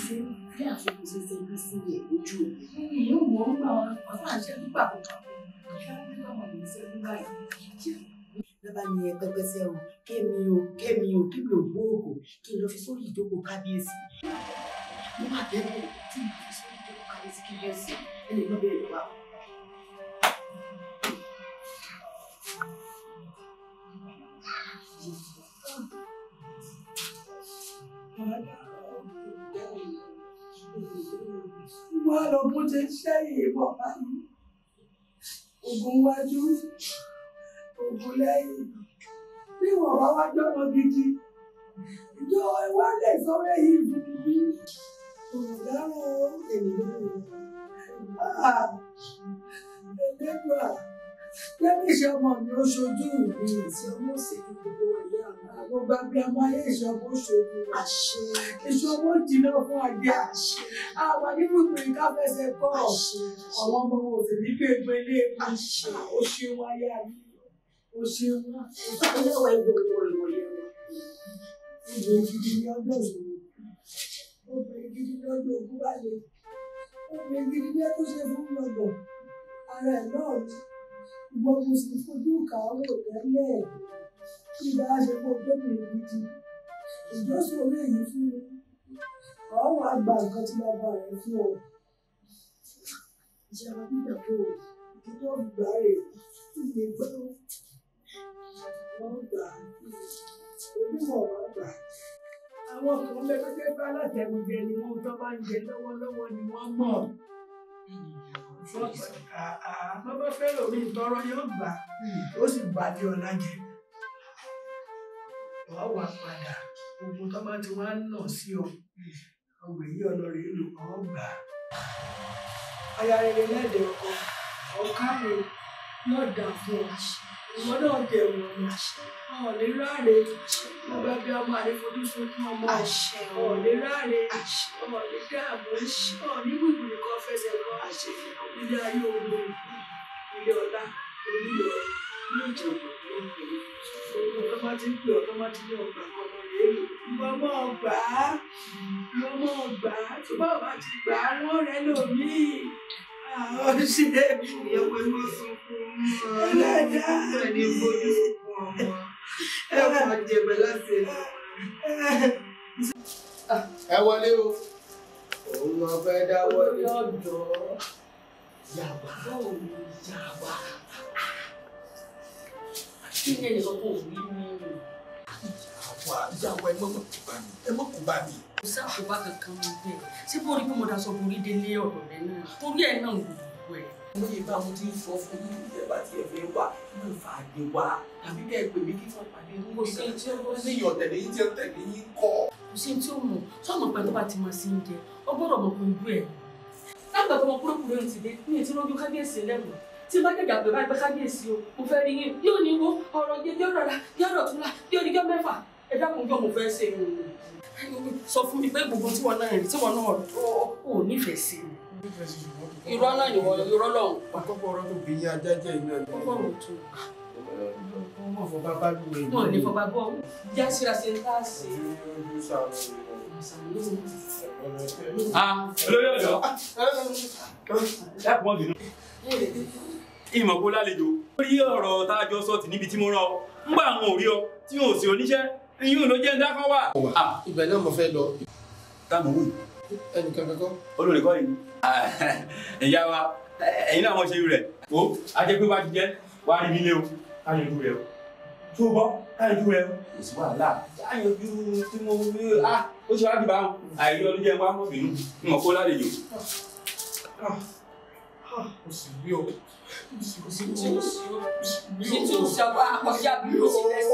ṣe bí àfikún ṣe ṣe bí sí ẹ̀ lójú òun. Ìyá wo ń gbà wọn àṣẹ nígbà kankan. Bàbá mi ẹ pẹpẹsẹ o, kémi o, kémi o, kémi ò gbóògùn, kí n lọ fi sórí ìjókòó kábíyèsí. Mo máa bẹ̀rù tí mo fi sórí ìjókòó kábíyèsí kí lè sè é lè lọ bẹ̀rẹ̀ lọ́wọ́. Wọ́n lọ bó ṣe ṣẹ́yìn bọ̀ báyìí. Ogun wájú, ogun lẹ́yìn. Bí wọ́n bá wá jọ́mọ gidi, ìjọ ìwà lè sọ̀rọ̀ yìí fún mi. Olùdárò ènìyàn. Ẹlẹ́gbà, lẹ́nu iṣẹ́ ọmọ mi ó ṣojú mi. Ìṣẹ́ ọmọ òṣèlú gbogbo ẹ̀yà mi. Gbogbo abiyamọ ayé iṣẹ́ ọmọ ṣojú. Àṣẹ. Iṣẹ́ ọmọ jìnnà fún àjẹ. Àṣẹ. Àwọn nínú ìpè ká fẹsẹ̀ kọ́. Àṣẹ. Àwọn ọmọ wọn ò sì ní gbé ilé mi. Àṣẹ. Ó ṣeun aya mi. Ó ṣeun. Ìyàwó ìwọ ìwọ ìwọ ìwọ. Obìnrin gidi ní ọjọ́ ìṣòro. Obìnrin gidi ní ọjọ́ ogun bá le. Obìnrin gidi ní ẹkún ṣe fún lọ́gbọ̀n. Ara ẹ̀ náà ni. Ìwọ mo sì fojú kà á wò tẹ́lẹ̀. Bí ìbá ṣe fún obìnrin gidi. Ìjọ́sọ̀rọ̀ èyí fún mi. Ọ̀ wá gba nǹkan tí bàbá rẹ̀ fún ọ. Ìyàwó nígbà tó o. Kí tó gbà rè é lè gbọ́. Wọ́n gbà á. Onímọ̀ wọ́n gbà á. Àwọn kan bẹ tó jẹ́ pé alátẹnujẹ ni wọ́n tó bá ń jẹ lọ́wọ́lọ́wọ́ ni wọ́n mọ̀. Bọ́bá fẹ́ lòmí tọrọ yóò gbà ó sì balẹ̀ ọ̀la jẹ. Wọ́n wà padà gbogbo tó bá ti wá ń nà sí ọ. Ọgbẹ̀ yìí ọlọ́rẹ̀ ìlú kan gbà á. Aya rere lẹ́dẹ̀ẹ́ ọkọ, ọ̀kàrẹ̀ yóò dà fún ọ. Ìwọ náà jẹ̀wọ̀n ọ̀nà. Ọ̀ lè ráre. Bàbá bí ọmọ àrífojú sunkún ọmọ. Ọ̀ lè ráre. Ọ̀ lè dààmú. Ọ̀ ní gbùgbùrù kan fẹsẹ̀ kọ́. Ilé ayé ogun, ilé ọlá, oníyọ̀, ní ìjọba. Gbogbo tó bá ti ń pè ọ́ tó bá ti ní ọgbà kan lọ rèé lò. Ìwọ máa gbà á. Ìwọ máa gbà á. Tí bàbá ti gbà á, wọ́n rẹ̀ lòmíì. Àwọn ṣe é. Ìyàwó ẹ má sunkún mọ́. Ẹlẹ́dàá. Ẹni fojú sunkún ọmọ. Ẹ kàn jẹ̀bẹ̀ láti ẹ̀. Ẹ wọlé o. Òun lọ fẹ́ dá wọlé. Ọ̀dọ́. Yàwá yàwá. Kí ni ẹnìkan kò rí mi? Yàwá ẹ mọ̀ kó bá mi, ẹ mọ̀ kó bá mi. Kò sáàkóbá kankan mi bẹ́ẹ̀. Ṣé bó rí pé mo daṣọ borí délé ọ̀dọ̀ rẹ náà? Torí ẹ̀ náà gbogbo ẹ̀. Lóye bá mo ti ń sọ fún yín ẹ bá tiẹ̀ fẹ́ wá yóò fà á gbé wá tàbí kẹ́ ẹ pè mí kí wọ́n pàdé yín. Kò sí tí ó ní ìyọ̀tẹ̀lé yín tí ó tẹ̀lé yín kọ́. Kò sí tí ó mọ̀ sọ́mọ̀ pẹ̀ tó bá ti máa sí ń jẹ ó gbọ́dọ̀ mọ̀ pé ojú ẹ̀. Lágbà tó mọ kúròkúrò ń ti dé ní ètí lójú kábíyèsí lẹ́nu tí bá jẹ̀jà pé báyìí pé kábíyèsí o mo fẹ́ rí yín yóò ní wo ọ̀rọ̀ jẹ yóò rọra yóò rọ̀ tún la yóò ní jọ́ mẹ́fà ẹ dákun jọ mo fẹ́ ṣe sọ fún mi pé gbogbo tí wọn náà rí tí wọn náà ò nífẹ̀ẹ́ sí i irọ́ náà ni wọ́n irọ́ lọ́hùn. Àkọ́kọ́ ọ̀rọ̀ tó gbé yín ajá jẹ́ iná ni. Kọ́kọ́ ọ̀rọ̀ tó. Wọ́n mọ̀ fọba bá lù ẹ̀. Wọ́n ní fọba bọ́ já síra ṣe ń tá a ṣe. Olórí ọ̀dọ́ dákun mọ́ bínú. Ìmọ̀ kó lálejò. Lórí ọ̀rọ̀ tá a jọ sọ tì níbi tí mo rán ọ, ń gbà àwọn òrí ọ tí wọn ò sí oníṣẹ́, ìyún ló jẹ́ ń dákọ́ wà. Ibẹ̀ náà mo fẹ́ lọ. Táàmù wù. Ẹnìkan kankan. Olórí kọ́ yìí. Ìyá wa, ẹ̀yin náà wọ́n ṣe irú rẹ̀. O, a jẹ́ pé wá ti jẹ́, wá rí mi lé o, ká yanjú rẹ̀ o. Tó o gbọ́, ká yanjú rẹ̀ o. Kò sí wàhálà. Ká yanjú tí mo rí, ó ṣe wá dìbà wọn. Àìrí ọdún jẹ́ wá mọ́ bínú, ń mọ̀ kó lálejò. Mo sì rí o. Kò sí tí ó sì ó. Kò sí tí ó sì àpò àpòjá bí ó sì lẹ́sẹ̀.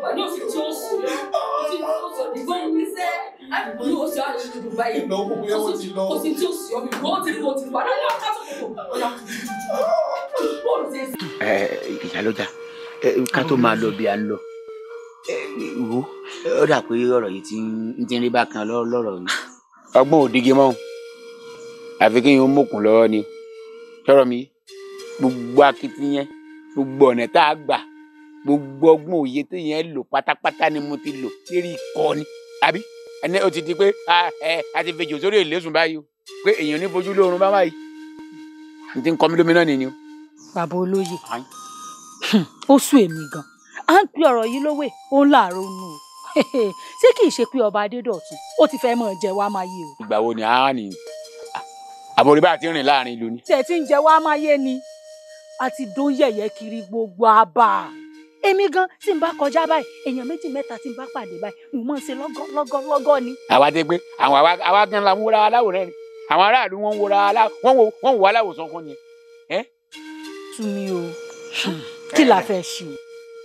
Mọ̀ ní òsì tí ó sì ó. Kò sí tí ó sì ọ̀dìgbò ń wíṣẹ́. Àdìgbò ní òsì àdìgbò báyìí. Kò sí tí ó sì ọ́ mi. Wọ́n ti rí wọ́n ti rí wà láyé ọ̀ká tó kòkò. Bọ́ọ̀lù ti ṣe. Ìyálọ́jà, ká tó máa lọ bí a ń lọ. Wo, ó dà pé ọ̀rọ̀ yìí ti ń rí bákan lọ́rọ̀ mi. Ọgbọ́n òdìgí mọ́, àfi kí n ó mókun lọ́wọ́ ni. Sọ̀rọ̀ mi, gbogbo akitiyan, gbogbo ọ̀nà tá a gbà, gbogbo ọgbọ́n òye tó yẹn lò pátápátá ni mo ti lò lérí ìkọ́ni. Àbí ẹni ó ti di pé a ti fejò sórí ìlésùn báyìí o, pé èèyàn ní fojú lóorun bá báyìí. N ti ń kọ́ mi lómi náà nìyí o. Bàbá olóyè, ó sú èmi gan. À ń pe ọ̀rọ̀ yìí lówè, ó ń láàárọ̀ nù o. Ṣé kìí ṣe pé ọba Adédọ̀tun ó ti fẹ́ mọ̀ jẹ wá máa yé o? Ìgbà wo ni a ní? Àbòrí bá ti rìn láàrin ìlú ni. Tẹ̀ tí ń jẹ wá máa yé ni. A ti dún yẹ̀yẹ́ kiri gbogbo àbà. Èmi gan tí n bá kọjá báyìí, èèyàn méjì mẹ́ta tí n bá pàdé báyìí, mo máa ń ṣe lọ́gọ́ lọ́gọ́ lọ́gọ́ ni. Àwa ti pé àwọn àwa gan la ń wúra aláwòrán ni. Àwọn aráàlú wọn ń wúra wọ́n wò aláwòsàn kan ni. Tú mi o, kí la fẹ́ ṣe?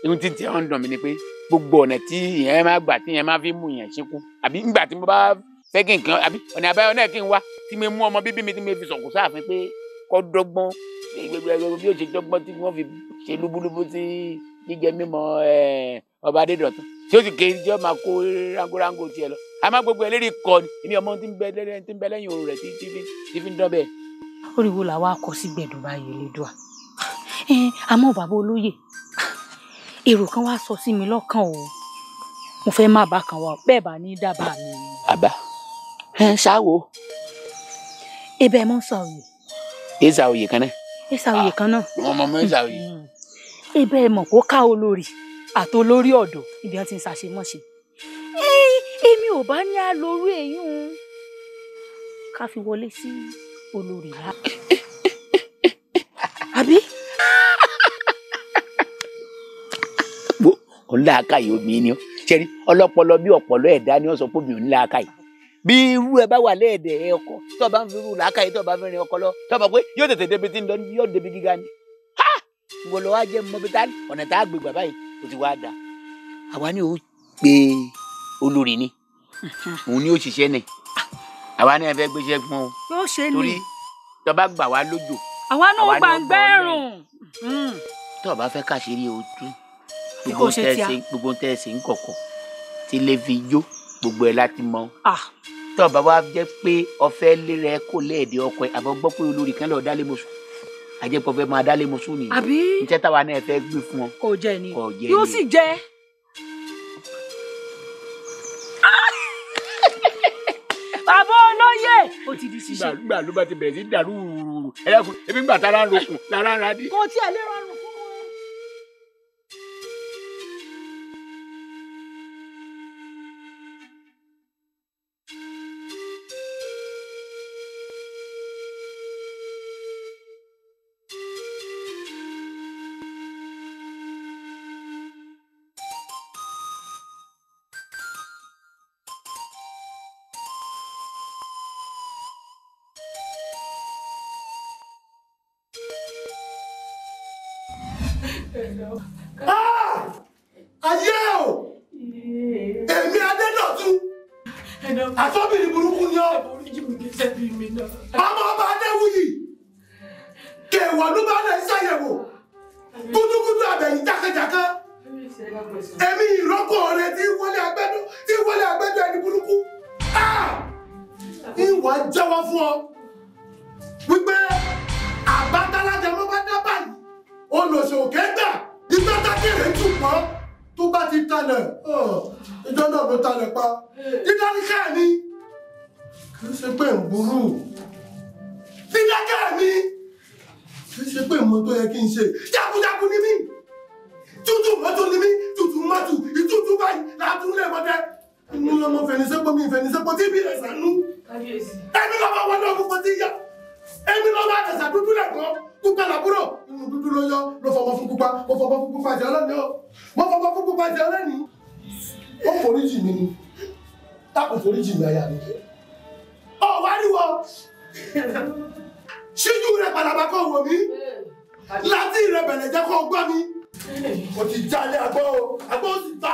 Ihun tí tí ń dùn mí ni pé gbogbo ọ̀nà tí ìyẹn máa gbà tí ìyẹn máa fi mú ìyẹn ṣekú. Àbí ńgbà tí mo bá fẹ́ kí nǹkan àbí ọ̀nà àbáyọ náà kí n wá tí mi mú ọmọ bíbí mi tí mi fi sọ̀kò sáàfin pé kọ́ dọ́gbọ́n bí ó ṣe dọ́gbọ́n tí wọ́n fi ṣe lúbúlúbú sí jíjẹ mímọ́ ọba Adédọ̀tun tí ó sì kéré tí ó máa kó rángórángó tiẹ̀ lọ. Àmọ́ gbogbo ẹlẹ́rìí kọ ni èmi ọmọ tí ń bẹ lẹ́yìn òru rẹ̀ tí fi ń dán bẹ́ẹ̀. Oríwo làwa kọ sí gbẹ̀dùn báyìí Elédùà. Àmọ́ bàbá olóyè, èrò kan wá sọ sí mi lọ́kàn o, mo fẹ́ má bá kan wá bẹ́ẹ̀ bá ní dábàá mi. Àbá ṣáwo. Ebe ẹ mọ ń sàòyè. Èsà òye kan náà. Èsà òye kan náà. Wọn mọ mọ èsà òye. Ebe ẹ mọ̀ kó ká olórí àti olórí ọ̀dọ́ ibi wọn ti ń ṣàṣemọ́ṣe. Èmi ò bá ní àlórí èyún ká fi wọlé sí olórí rà. Àbí? Wo ọ̀làkàyè obìnrin ni ó ṣe rí ọlọ́pọlọ bí ọ̀pọ̀lọ ẹ̀dá ni ó sọ pé obìnrin ńlá kàyè. Bí irú ẹ bá wà lẹ́ẹ̀dẹ̀ ẹ ọkọ tó bá ń fi irú làákàyè tó bá fi rin ọkọ lọ tó bá pé yóò tètè débi tí ń lọ yóò débi gíga ni. Wọ́n lọ wá jẹ́ mọ́bí tá ọ̀nà tá a gbé gbà báyìí ó ti wá da. Àwa ni ó pe olórí ni òun ni ó ṣiṣẹ́ ni àwa ni ẹ fẹ́ gbéṣẹ́ fún ọ. Yóò ṣe ni torí tó bá gbà wá lójò. Àwa náà gbàngbẹ́ ẹ̀rùn. Tó bá fẹ́ káṣírí o tú gbogbo tẹ́ ẹ ṣe ń kọ̀kọ̀ tí lè fi jó gbogbo ẹ láti mọ. Tó bá wá jẹ́ pé ọfẹ́ lérẹ kò lẹ́ẹ̀dẹ̀ ọkọ ẹ àbọ̀ gbọ́ pé olórí kan lọ́ọ́ dálé mọ́sù àjẹpọ̀ fẹ́ máa dálé mọ́sù nìyí. Àbí iṣẹ́ táwa náà fẹ́ gbé fún ọ. Kò jẹ ni yóò sì jẹ. Bàbá olóyè ó ti di ṣíṣe. Gbà ló bá ti bẹ̀rẹ̀ sí dàrú ẹ dákun ebi ń gbà tára ń rokùn lára ń radí. Kò tiẹ̀ lè rọrùn fún wọn. Ayé o! Èmi Adédọ̀tun! Àsọ́bìnrin burúkú ni ọ́! Ọmọ ọba Adéwuyì! Kèwọ̀ ló bá lẹ̀ ṣàyẹ̀wò! Gúdúgúdú àbẹ̀yìn jákèjáká! Èmi ìrọ́pò rẹ̀ tí wọlé agbẹ́dọ́ tí wọlé agbẹ́dọ́ ẹni burúkú! Ìwà jẹ́wọ́ fún ọ wípé àbátálájẹmọ́ bá dá báyìí olùsòkè gbà ìgbà tákìrì ń tùpọ̀ tó bá ti talẹ̀ ìjọ náà ló talẹ̀ pa dídáríkà mi kì í ṣe pé ń burú dídákà mi kì í ṣe pé ìmọ̀ tó yẹ kí n ṣe jagunjagun ni mí tútù mọ́tò ni mí tútù mọ́tò ìtútù báyìí látúlẹ̀ mọ́tẹ́ inú lọmọ fẹnisẹ́pọ̀ mi fẹnisẹ́pọ̀ tí ibi rẹ̀ sànú ẹ̀mí lọ́mọ wọlé ọkùnkùn pọ̀ tí yá ẹ̀mí lọ́mọ àdàsà dúdú lẹ́kọ̀ọ́ pupa làbúrò inú dúdú ló yọ ló fọmọ fún pupa mo fọmọ fún pupa jẹ ọlọ́ni o mo fọmọ fún pupa jẹ ọlọ́ni. Ó foríjì mi ni tákò foríjì mi aya mi. Ọ wá rí wọ ṣíjú rẹ pàlàbà kò wò mí láti rẹ bẹ̀rẹ̀ jẹ́ kó gbọ́ mi. O ti jalè àgbọ̀ o àgbọ̀ o sì ta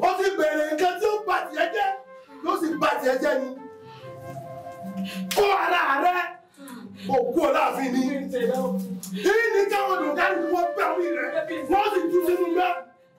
o ti bẹ̀rẹ̀ nǹkan tí ó bà tiẹ̀ jẹ́ yóò sì bà tiẹ̀ jẹ́ ni kó ara rẹ òkú ọláàfin ni ìní